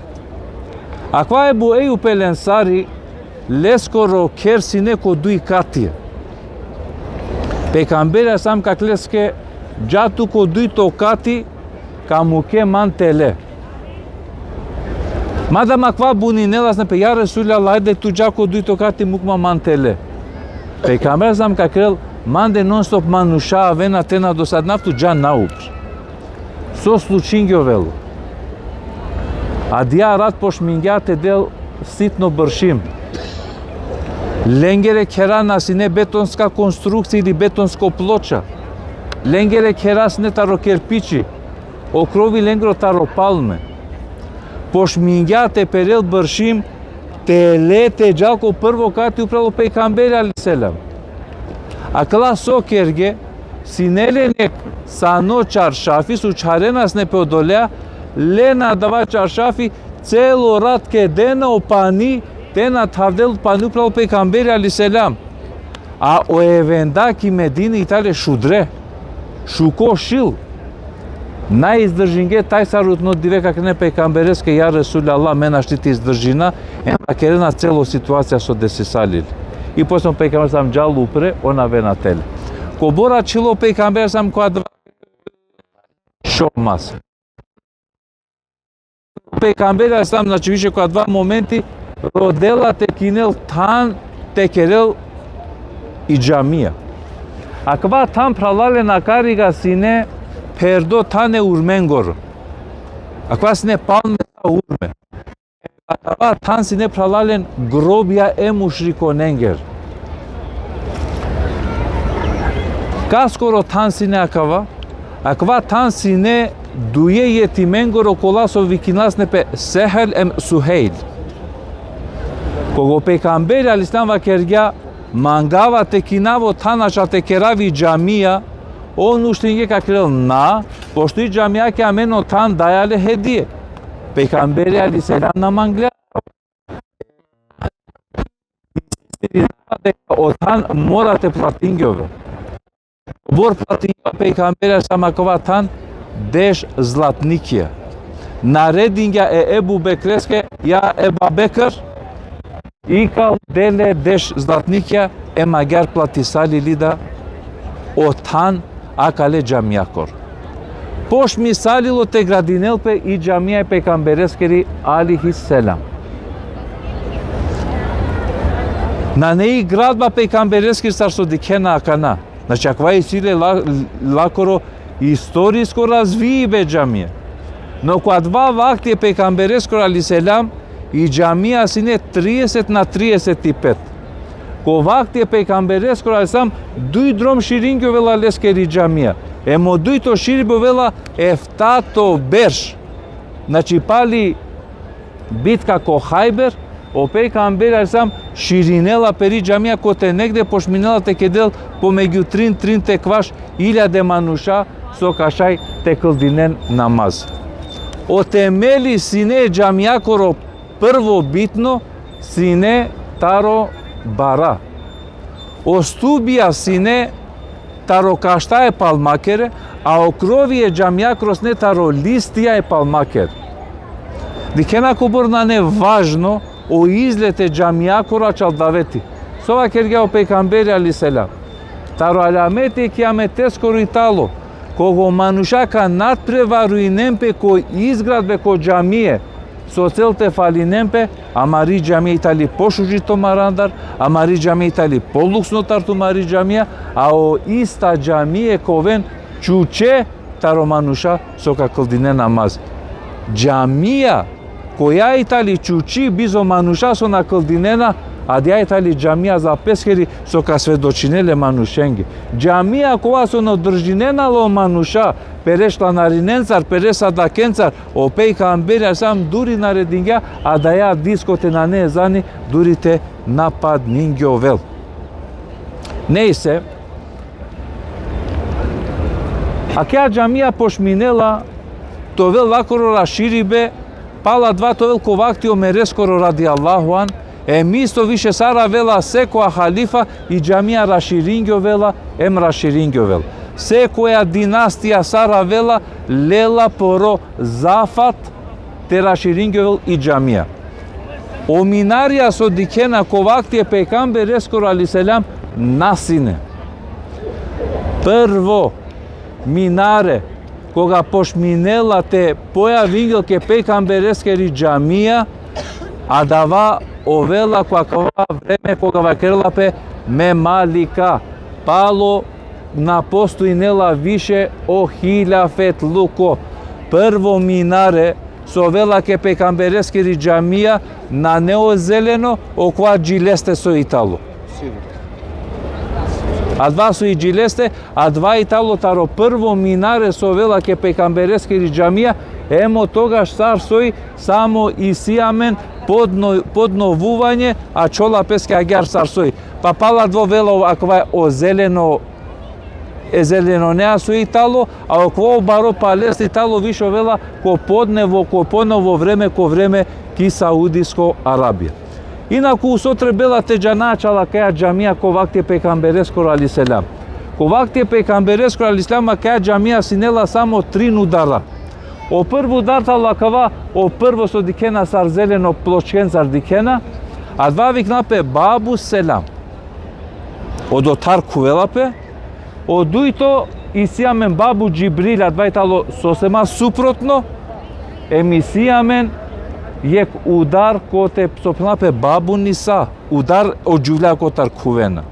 Akava Ebu Ejub el-Ensari, leskoro kher sine ko duj kati. Pejgamberi alejhi selam ka vakerel leske: Dža tu ko dujto kati, ka muke man tele. Mada akava buninela sine pe: Ja Resulallah, ajde tu dža ko dujto kati, muk ma man tele. Pejgamberi alejhi selam ka vakerel: Mande non-stop manuša avena, te na dosadinav tut, dža naupri. So slučingjovela? Adija rat pošmingja te del sitno bršim. Lengere khera na sine betonska konstrukcija ili betonsko ploča. Lengere khera sine taro kerpiči, o krovi lengoro taro palme. Pošmingja te perel bršim, tele te džal ko prvo kati upral o pejgamberi alejhi selam. Akala so kerge, sine len jekh sano čaršafi, so čharena sine pe odolea, lena adava čaršafi, celo rat kedena o pani, te na thavdel pani upral o pejgamberi alejhi selam. A o evenda ki Medina i tale šudre, šuko šil. Na izdržinge, taj sarutno dive ka vakerena e pejgambereske: Ja Resulallah, me našti te izdržina, em vakerena celo situacija so desisali le. I posle o pejgamberi sam džal upre, on avena tele. Kobor ačhilo o pejgamberi sam ko adava šomas. Pejgamberi alejhi selam, znači, više ko adava momenti rodela te kinel than te kerel i džamija. Akava than, phralalen, akariga sine pherdo than e urmengoro. Akava sine palme sa urme. Akava than sine, phralalen, grobja e mušrikonengere. Kaskoro than sine akava? Akava than sine duje jetimengoro, kola so vikinasne pe Sehel em Suhejl. Koga o pejgamberi alejhi selam vakergja: Mangava te kinav o than, a te kerav i džamija, on uštinge, ka vakerel: Na, pošto i džamijake amen o than daja le hedije. Pejgamberi alejhi selam na manglja. Deka o than mora te platingjove. Kobor platingjova pejgamberi alejhi selam akava than? deš zlatnikija. Naredingja e Ebu Bekreske: ja Eba Bekr, ikal, de le deš zlatnikija, em agjaar platisali li da o than akale džamijakoro. Pošmisalilo te gradinel pe i džamija e pejkambereskiri alejhi selam. Nane i gradba pejkambereskiri sar so dikhena akana. Znači, akava isi le la-, lakoro istorisko razvijibe džamija. No ko adava vakti e pejkambereskoro alejhi selam, i džamija sine trieset na trieset i pet. Ko vakti e pejkambereskoro alejhi selam, duj drom širingjovela leskeri džamija. Em o dujto širibe ovela eftato berš. Znači, pali bitka ko Hajber, o pejgamberi alejhi selam širinela peri džamija, kote negde pošminela te kedel pomegju trin, trin te kvaš iljade manuša so ka šaj te kldinen namaz. O temeli sine džamijakoro prvobitno sine taro bara. O stubija sine taro kašta e palmakere, a o krovi e džamijakoro sine taro listija e palmakere. Dikhena kobor nane važno o izgled e džamijakoro ačhal daveti. So vakergja o pejgamberi alejhi selam: Taro alameti e kijameteskoro i talo, koga o manuša ka nadprevaruinen pe ko izgradbe ko džamije, so cel te falinen pe, amari džamija i tali pošuži tumari andar, amari džamija i tali poluksno tar tumari džamija, a o ista džamije ka oven čuče taro manuša so ka kldinen namaz. Džamija koja i tali čuči bizo manuša so na kldinena, adaja i tali džamija za peskeri so ka svedočinel e manušenge. Džamija kova so na održinena le o manuša, pere članarinencar, pere sadakencar, o pejgamberi alejhi selam duri naredingja, adaja disko te nane ezani, duri te na padningjovel. Nejse, akaja džamija pošminela te ovel lakoro raširibe, pala adava te ovel ko vakti Omereskoro radijallahu anh, em isto više sar avela sekoja halifa, i džamija raširingjovela, em raširingjovela. Sekoja dinastija sar avela, lela poro zafat te raširingjovela i džamija. O minarija so dikhena ko vakti e pejgambereskoro alejhi selam na sine. Prvo minare, koga pošminela te pojavingel ke pejgambereskeri džamija, adava ovela ko akava vreme koga vakerela pe Memalika, palo na postojinela više o hilafetluko. Prvo minare so ovela ke pejgambereskeri džamija, nane o zeleno, okova dži leste so i talo. Adava so i dži leste, adava i talo taro prvo minare so ovela ke pejgambereskeri džamija, em otogaš sar soj samo isi amen podno-, podnovuvanje, ačhola peske agjaar sar soj. Pa pala adava ovela akava o zeleno, e zelenonea so i talo, a okova baro paleste i talo više ovela ko podnevo, ko ponovo vreme, ko vreme ki Saudisko Arabija. Inaku so trebela te džana ačhal akaja džamija ko vakti e pejgambereskoro alejhi selam. Ko vakti e pejgambereskoro alejhi selam akaja džamija sine la samo trin udara. O prvo udar talo akava, o prvo so dikhena sar zeleno pločkencar dikhena, adava vikna pe Babu Selam. Odotar khuvela pe. O dujto isi amen Babu Džibril, adava i talo sosema suprotno, em isi amen jekh udar kote so phena pe Babu Nisa, udar o džuvlja kotar khuvena.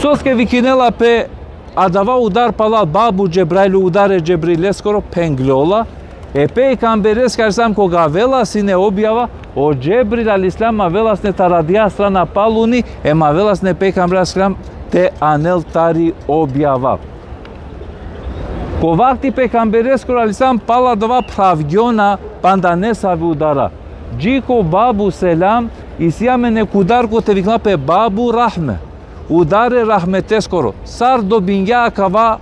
Soske vikinela pe adava udar pala Babu Džebrail, udar e Džebrileskoro, phengljola, e pejgambereske alejhi selam koga avela sine objava, o Džebril alejhi selam avela sine tari adaja strana paluni, em avela sine pejgamber alejhi selam te anel tari objava. Ko vakti pejgambereskoro alejhi selam pala adava phravgjona panda nesavi udara. Dži ko Babu Selam isi amen jekh udar kote vikna pe Babu Rahme, udar e rahmeteskoro. Sar dobingja akava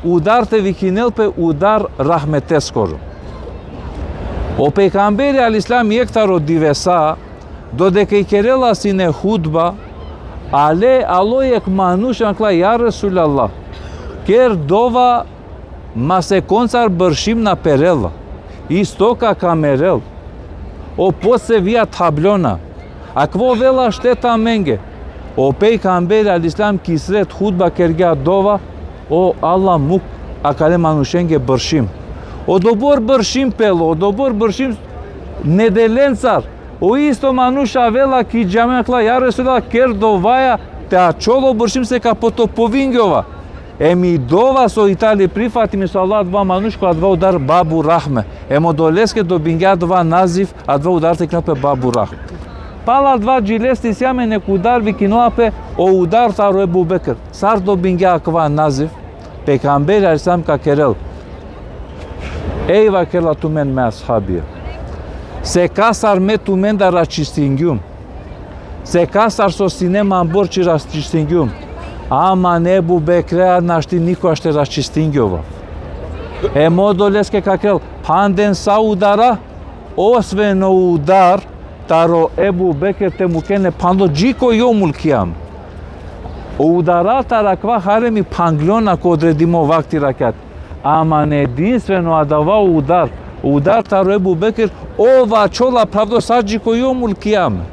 udar te vikinel pe udar rahmeteskoro? O pejgamberi alejhi selam jekh taro divesa, dodeka ikerela sine hutba, ale, alo jekh manuš, vakerela: Ja Resulallah, ker dova ma sekoncar bršim na perel, isto ka kamerel. O posevija thablona. Akava ovela šteta amenge. O pejgamberi alejhi selam ki sred hutba kergja dova, o Allah, muk akale manušenge bršim. Odobor bršim pelo, odobor bršim nedelencar. O isto manuš avela ki džamija, kela: Ja Resulallah, ker dovaja, te ačhol o bršim, se ka potopovingjova. Em i dova so i tali prifatimi, so avela adava manuš ko adava udar Babu Rahme. Em odoleske dobingja adava naziv, adava udar te kinel pe Babu Rahme. Pala adava dži leste isi amen jekh udar, vikinela pe o udar taro Ebu Bekr. Sar dobingja akava naziv? Pejgamberi alejhi selam ka kerel: Ej, vakerela, tumen me ashabija, sekasar me tumen da raščistingjum. Sekasar so sine man borči raščistingjum. Ama e Ebu Bekrea našti nikogaš te raščistingjova. Em odoleske ka kerel: Phanden sa udara, osven o udar taro Ebu Bekr te muken le, phanlo dži ko jomul kijame. O udara taro akava haremi phanglona ko odredimo vakti, rakjat. Ama edinstveno adava udar, udar taro Ebu Bekr, ova ačhola pravdo sa dži ko jomul kijame.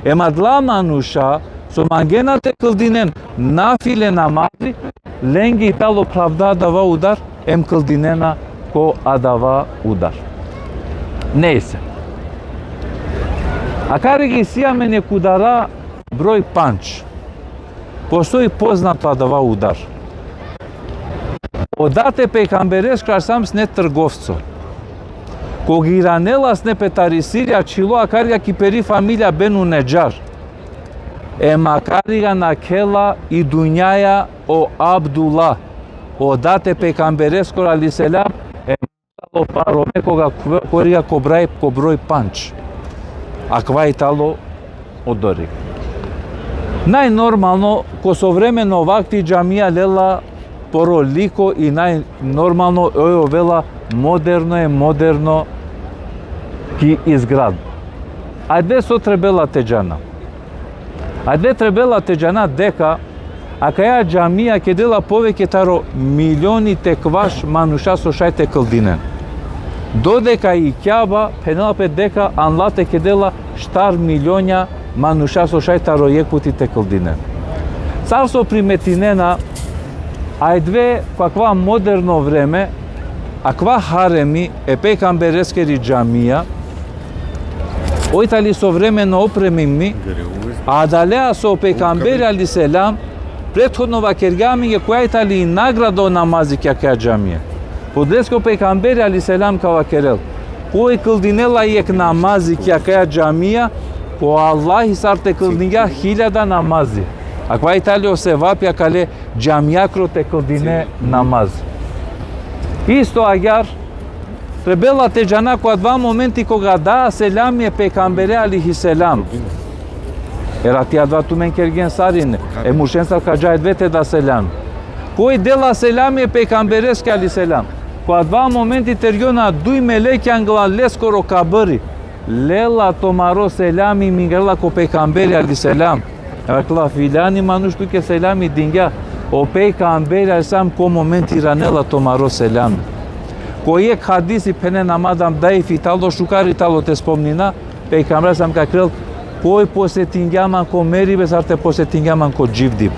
Em adala manuša so mangena te kldinen nafile namazi, lenge i talo pravda adava udar, em kldinena ko adava udar. Nejse. Akari isi amen jekh udara broj pandž. Postoji poznato adava udar. O dad e pejgambereskoro alejhi selam sine trgovco. Koga iranela sine pe tari Sirija, ačhilo akariga ki peri familija Benu Nedžar. Em akariga nakhela i dunjaja o Abdullah, o dad e pejgambereskoro alejhi selam, em talo parome koga khuve-, koriga ko broj, ko broj pandž. Akava i talo odori. Najnormalno, ko sovremeno vakti džamija lela poro liko i najnormalno oj ovela moderno, e moderno ki izgradba. Ajde, so trebela te džana. Ajde, trebela te džana deka akaja džamija kedela poveke taro milioni te kvaš manuša so šaj te kldinen. Dodeka i Kjaba, phenela pe deka anla te kedela štar milionja manuša so šaj taro jekh puti te kldinen. Sar so primetinena, ajde, ko akava moderno vreme, akava haremi e pejgambereskeri džamija, oj tali sovremeno opremimi, adalea so o pejgamberi alejhi selam prethodno vakergja amenge koja i tali nagrada o namazi ki akaja džamija. Podeske o pejgamberi alejhi selam ka vakerel: Koj kldinela jekh namazi ki akaja džamija, ko Allahi sar te kldingja hiljada namazi. Akava i tali o sevapi akale džamijakoro te kldine namaz. Isto agjaar, trebela te džana ko adava momenti koga da selami e pejgambere alejhi selam. Erati adava tumen kergjen sarine, e muršencar ka dža ajde te da selami. Koj dela selami e pejgambereske alejhi selam? Ko adava momenti tergjona duj melekja angla leskoro kabri. Lela tumaro selami, mingarela ko pejgamberi alejhi selam. Rekla: Filjani manuš tuke selami dingja. O pejgamberi alejhi selam ko momenti iranela tumaro selami. Ko jekh hadisi, phenena, madam daif i talo, šukar i talo te spomnina, pejgamberi alejhi selam ka kerel: Koj posetingja man ko meribe, sar te posetingja man ko dživdibe.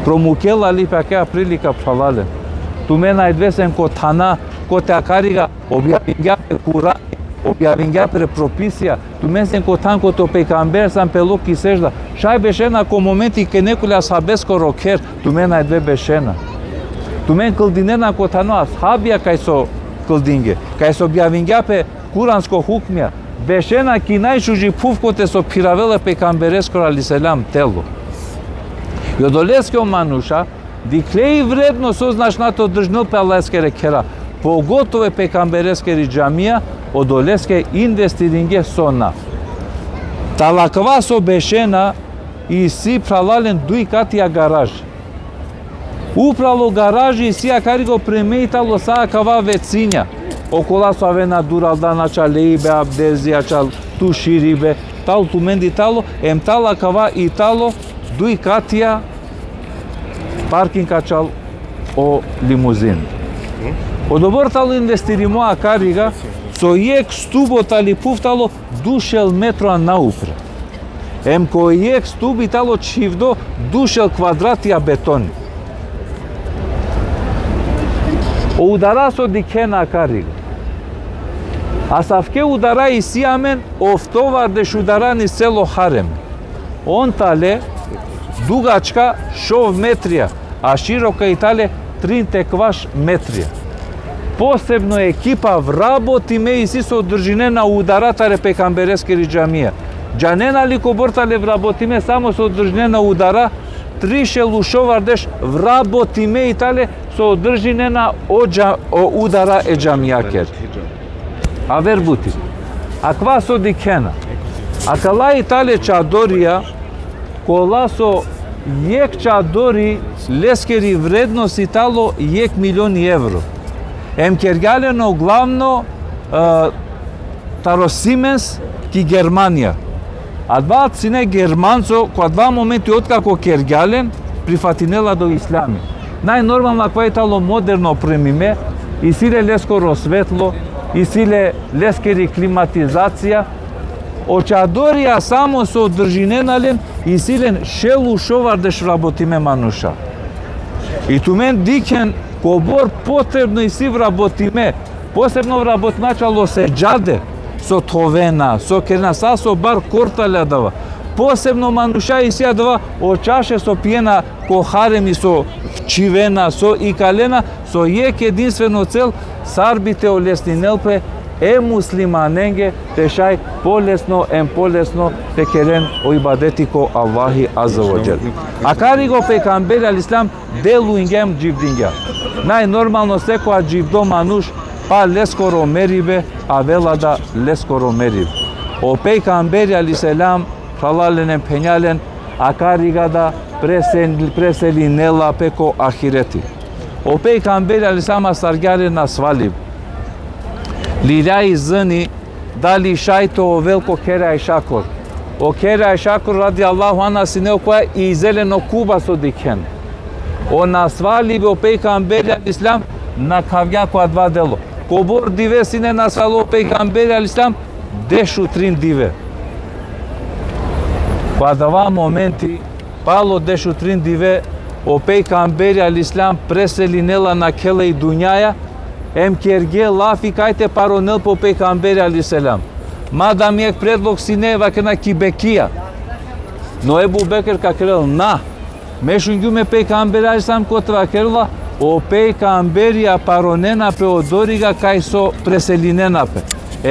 Promukela li pe akaja prilika, phralalen? Tumen ajdve sen ko thana kote akariga objavingja pe Kurani, objavingja pe propisija, tumen sen ko than kote o pejgamberi alejhi selam pelo ki sedžda. Šaj bešena ko momenti ke nekole ashabeskoro kher, tumen ajdve bešena. Tumen kldinena ko thano ashabija kaj so kldinge, kaj so objavingja pe kuransko hukmija. Bešena ki najšuži phuv kote so phiravela e pejgambereskoro alejhi selam telo. I odoleske o manuša dikhle i vredno so značna te održinel pe Allaheskere khera, pogotovo e pejgambereskeri džamija, odoleske investiringe so na. Talo akava so bešena isi, phralalen, duj katija garaži. Upral o garaži isi akariga opremimi talo sa akava vecinja. Okola so avena duraldan, ačhal leibe, abdezi, ačhal tuširibe, talo tumende i talo, em talo akava i talo duj katija parking ačhal o limuzin. Odobor talo investirimo akariga, so jekh stubo tali phuv talo dušel metra naupre. Em ko jekh stubi talo čhivdo dušel kvadratija betoni. O udara so dikhena akariga. Asavke udara isi amen, oftovardeš udara isi celo harem. On tale dugačka šov metrija, a široka i tale trin te kvaš metrija. Posebno ekipa vrabotime isi so održinena udara tari pejgambereskiri džamija. Džanena li kobor tale vrabotime samo so održinena udara? Trišel u šovardeš vrabotime i tale so održinena o dža-, o udara e džamijakeri. Aver buti. Akava so dikhena. Akala i tale čadorija, kola so jekh čadori leskeri vrednost i talo jekh milioni evro. Em kergja len o glavno, e, taro Siemens ki Germanija. Adava sine Germanco, ko adava momenti otkako kergja len, prifatinela do islami. Najnormalno, akava i talo moderno opremime, isi le leskoro svetlo, isi le leskeri klimatizacija, o čadorija samo so održinena len, isi len šel u šovardeš vrabotime manuša. I tumen dikhen kobor potrebno isi vrabotime, posebno vrabotime čalo sedžade, so thovena, so kerena, sa so bar kortale adava. Posebno manuša isi adava, o čaše so pijena ko haremi, so čhivena, so ikalena, so jekh edinstveno cel, sar bi te olesninel pe e muslimanenge te šaj polesno em polesno te keren o ibadeti ko Allahi Azze ve Dželle. Akariga o pejgamberi alejhi selam delujngja em dživdingja. Najnormalno sekoja dživdo manuš, pa leskoro meribe, avela da leskoro meribe. O pejgamberi alejhi selam, phralalen em phenjalen, akariga da presel-, preselinela pe ko ahireti. O pejgamberi alejhi selam astargja le nasvalibe. Lilja i zani, dali šaj te ovel ko khere Ajšakoro. O khere Ajšakoro radijallahu anha sine okoja ize len o Kuba so dikhena. O nasvalibe o pejgamberi alejhi selam nakhavgja ko adava delo. Kobor dive sine nasvalo o pejgamberi alejhi selam? Dešutrin dive. Ko adava momenti, palo dešutrin dive, o pejgamberi alejhi selam preselinela, nakhela i dunjaja, em kerge lafi kaj te paronel pe o pejgamberi alejhi selam. Ma da mi jekh predlog sine, vakerena, ki Bekija. No Ebu Bekr ka kerel: Na. Me šungjum e pejgamberi alejhi selam kote vakerela, o pejgamberija paronena pe odoriga kaj so preselinena pe.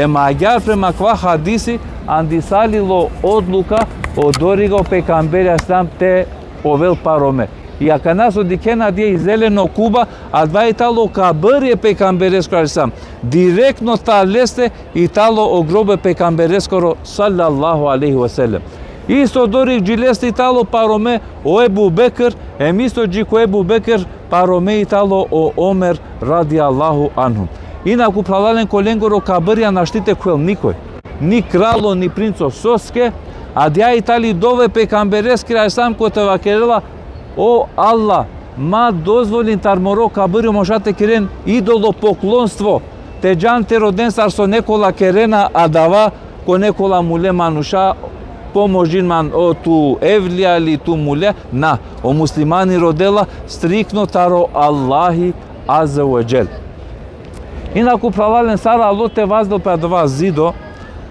Em agjaar prema akava hadisi andisalilo odluka odoriga o pejgamberi alejhi selam te ovel parome. I akana so dikhena, adaja ize len o Kuba, adava i talo kabri e pejgambereskoro alejhi selam. Direktno taro leste i talo o grobo e pejgambereskoro sallallahu alejhi ve sellem. Isto odori dži leste i talo parome o Ebu Bekr, em isto dži ko Ebu Bekr parome i talo o Omer radijallahu anhum. Inaku, phralalen, ko lengoro kabrija našti te khuvel nikoj. Ni kralo, ni princo. Soske? Adaja i tali dova e pejgambereskiri alejhi selam kote vakerela: O Allah, ma dozvolin taro moro kabri o manuša te keren idolopoklonstvo, te džan te roden sar so nekola kerena adava, ko nekola mule manuša, pomožin man o tu evlija ili tu mule. Na, o muslimani rodela striktno taro Allahi azze ve dželle. Inaku, phralalen, sar alo te vazdel pe adava zido,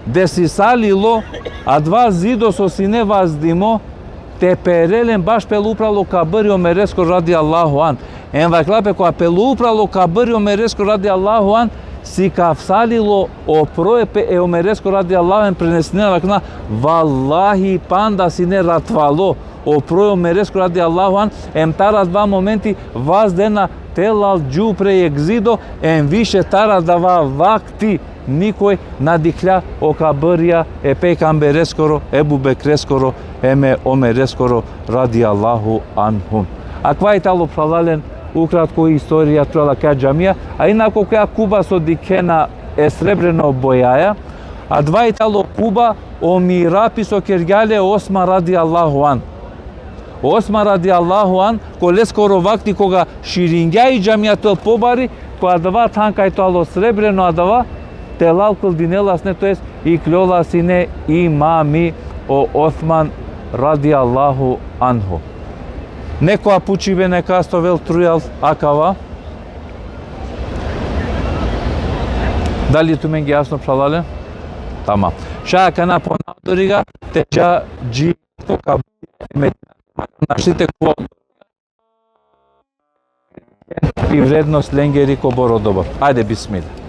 desisalilo, adava zido so sine vazdimo, te perel len baš pelo upralo kabri e Omereskoro radijallahu anh. Em vakerela pe, koga pelo upralo kabri e Omereskoro radijallahu anh, sikavsalilo o proje pe e Omereskoro radijallahu anh, em prenesinena, vakerena: Vallahi, panda sine ratvalo o proje e Omereskoro radijallahu anh, em taro adava momenti vazdena te lal dži upre jekh zido, em više taro adava vakti nikoj na dikhlja o kabrija e pejgambereskoro, Ebu Bekreskoro, em e Omereskoro radijallahu anhum. Akava i talo, phralalen, ukratko istorija taro akaja džamija. A inaku, akaja kuba so dikhena e srebreno bojaja, adava i talo kuba o mirapi so kergja le Osman radijallahu anh. Osman radijallahu anh, ko leskoro vakti koga širingja i džamija te ovel pobari, ko adava than kaj tano srebreno adava, telal kldinela sine, to jest ikljola sine imami o Osman radijallahu anhu. Nekoja pučibe, neka so ovel trujal akava? Dali tumenge jasno, phralalen? Tamam. Šaj akana ponadoriga te dža dži ko Kabul, našti te khuva i vrednost lengeri kobor odoba. Ajde, bismillah.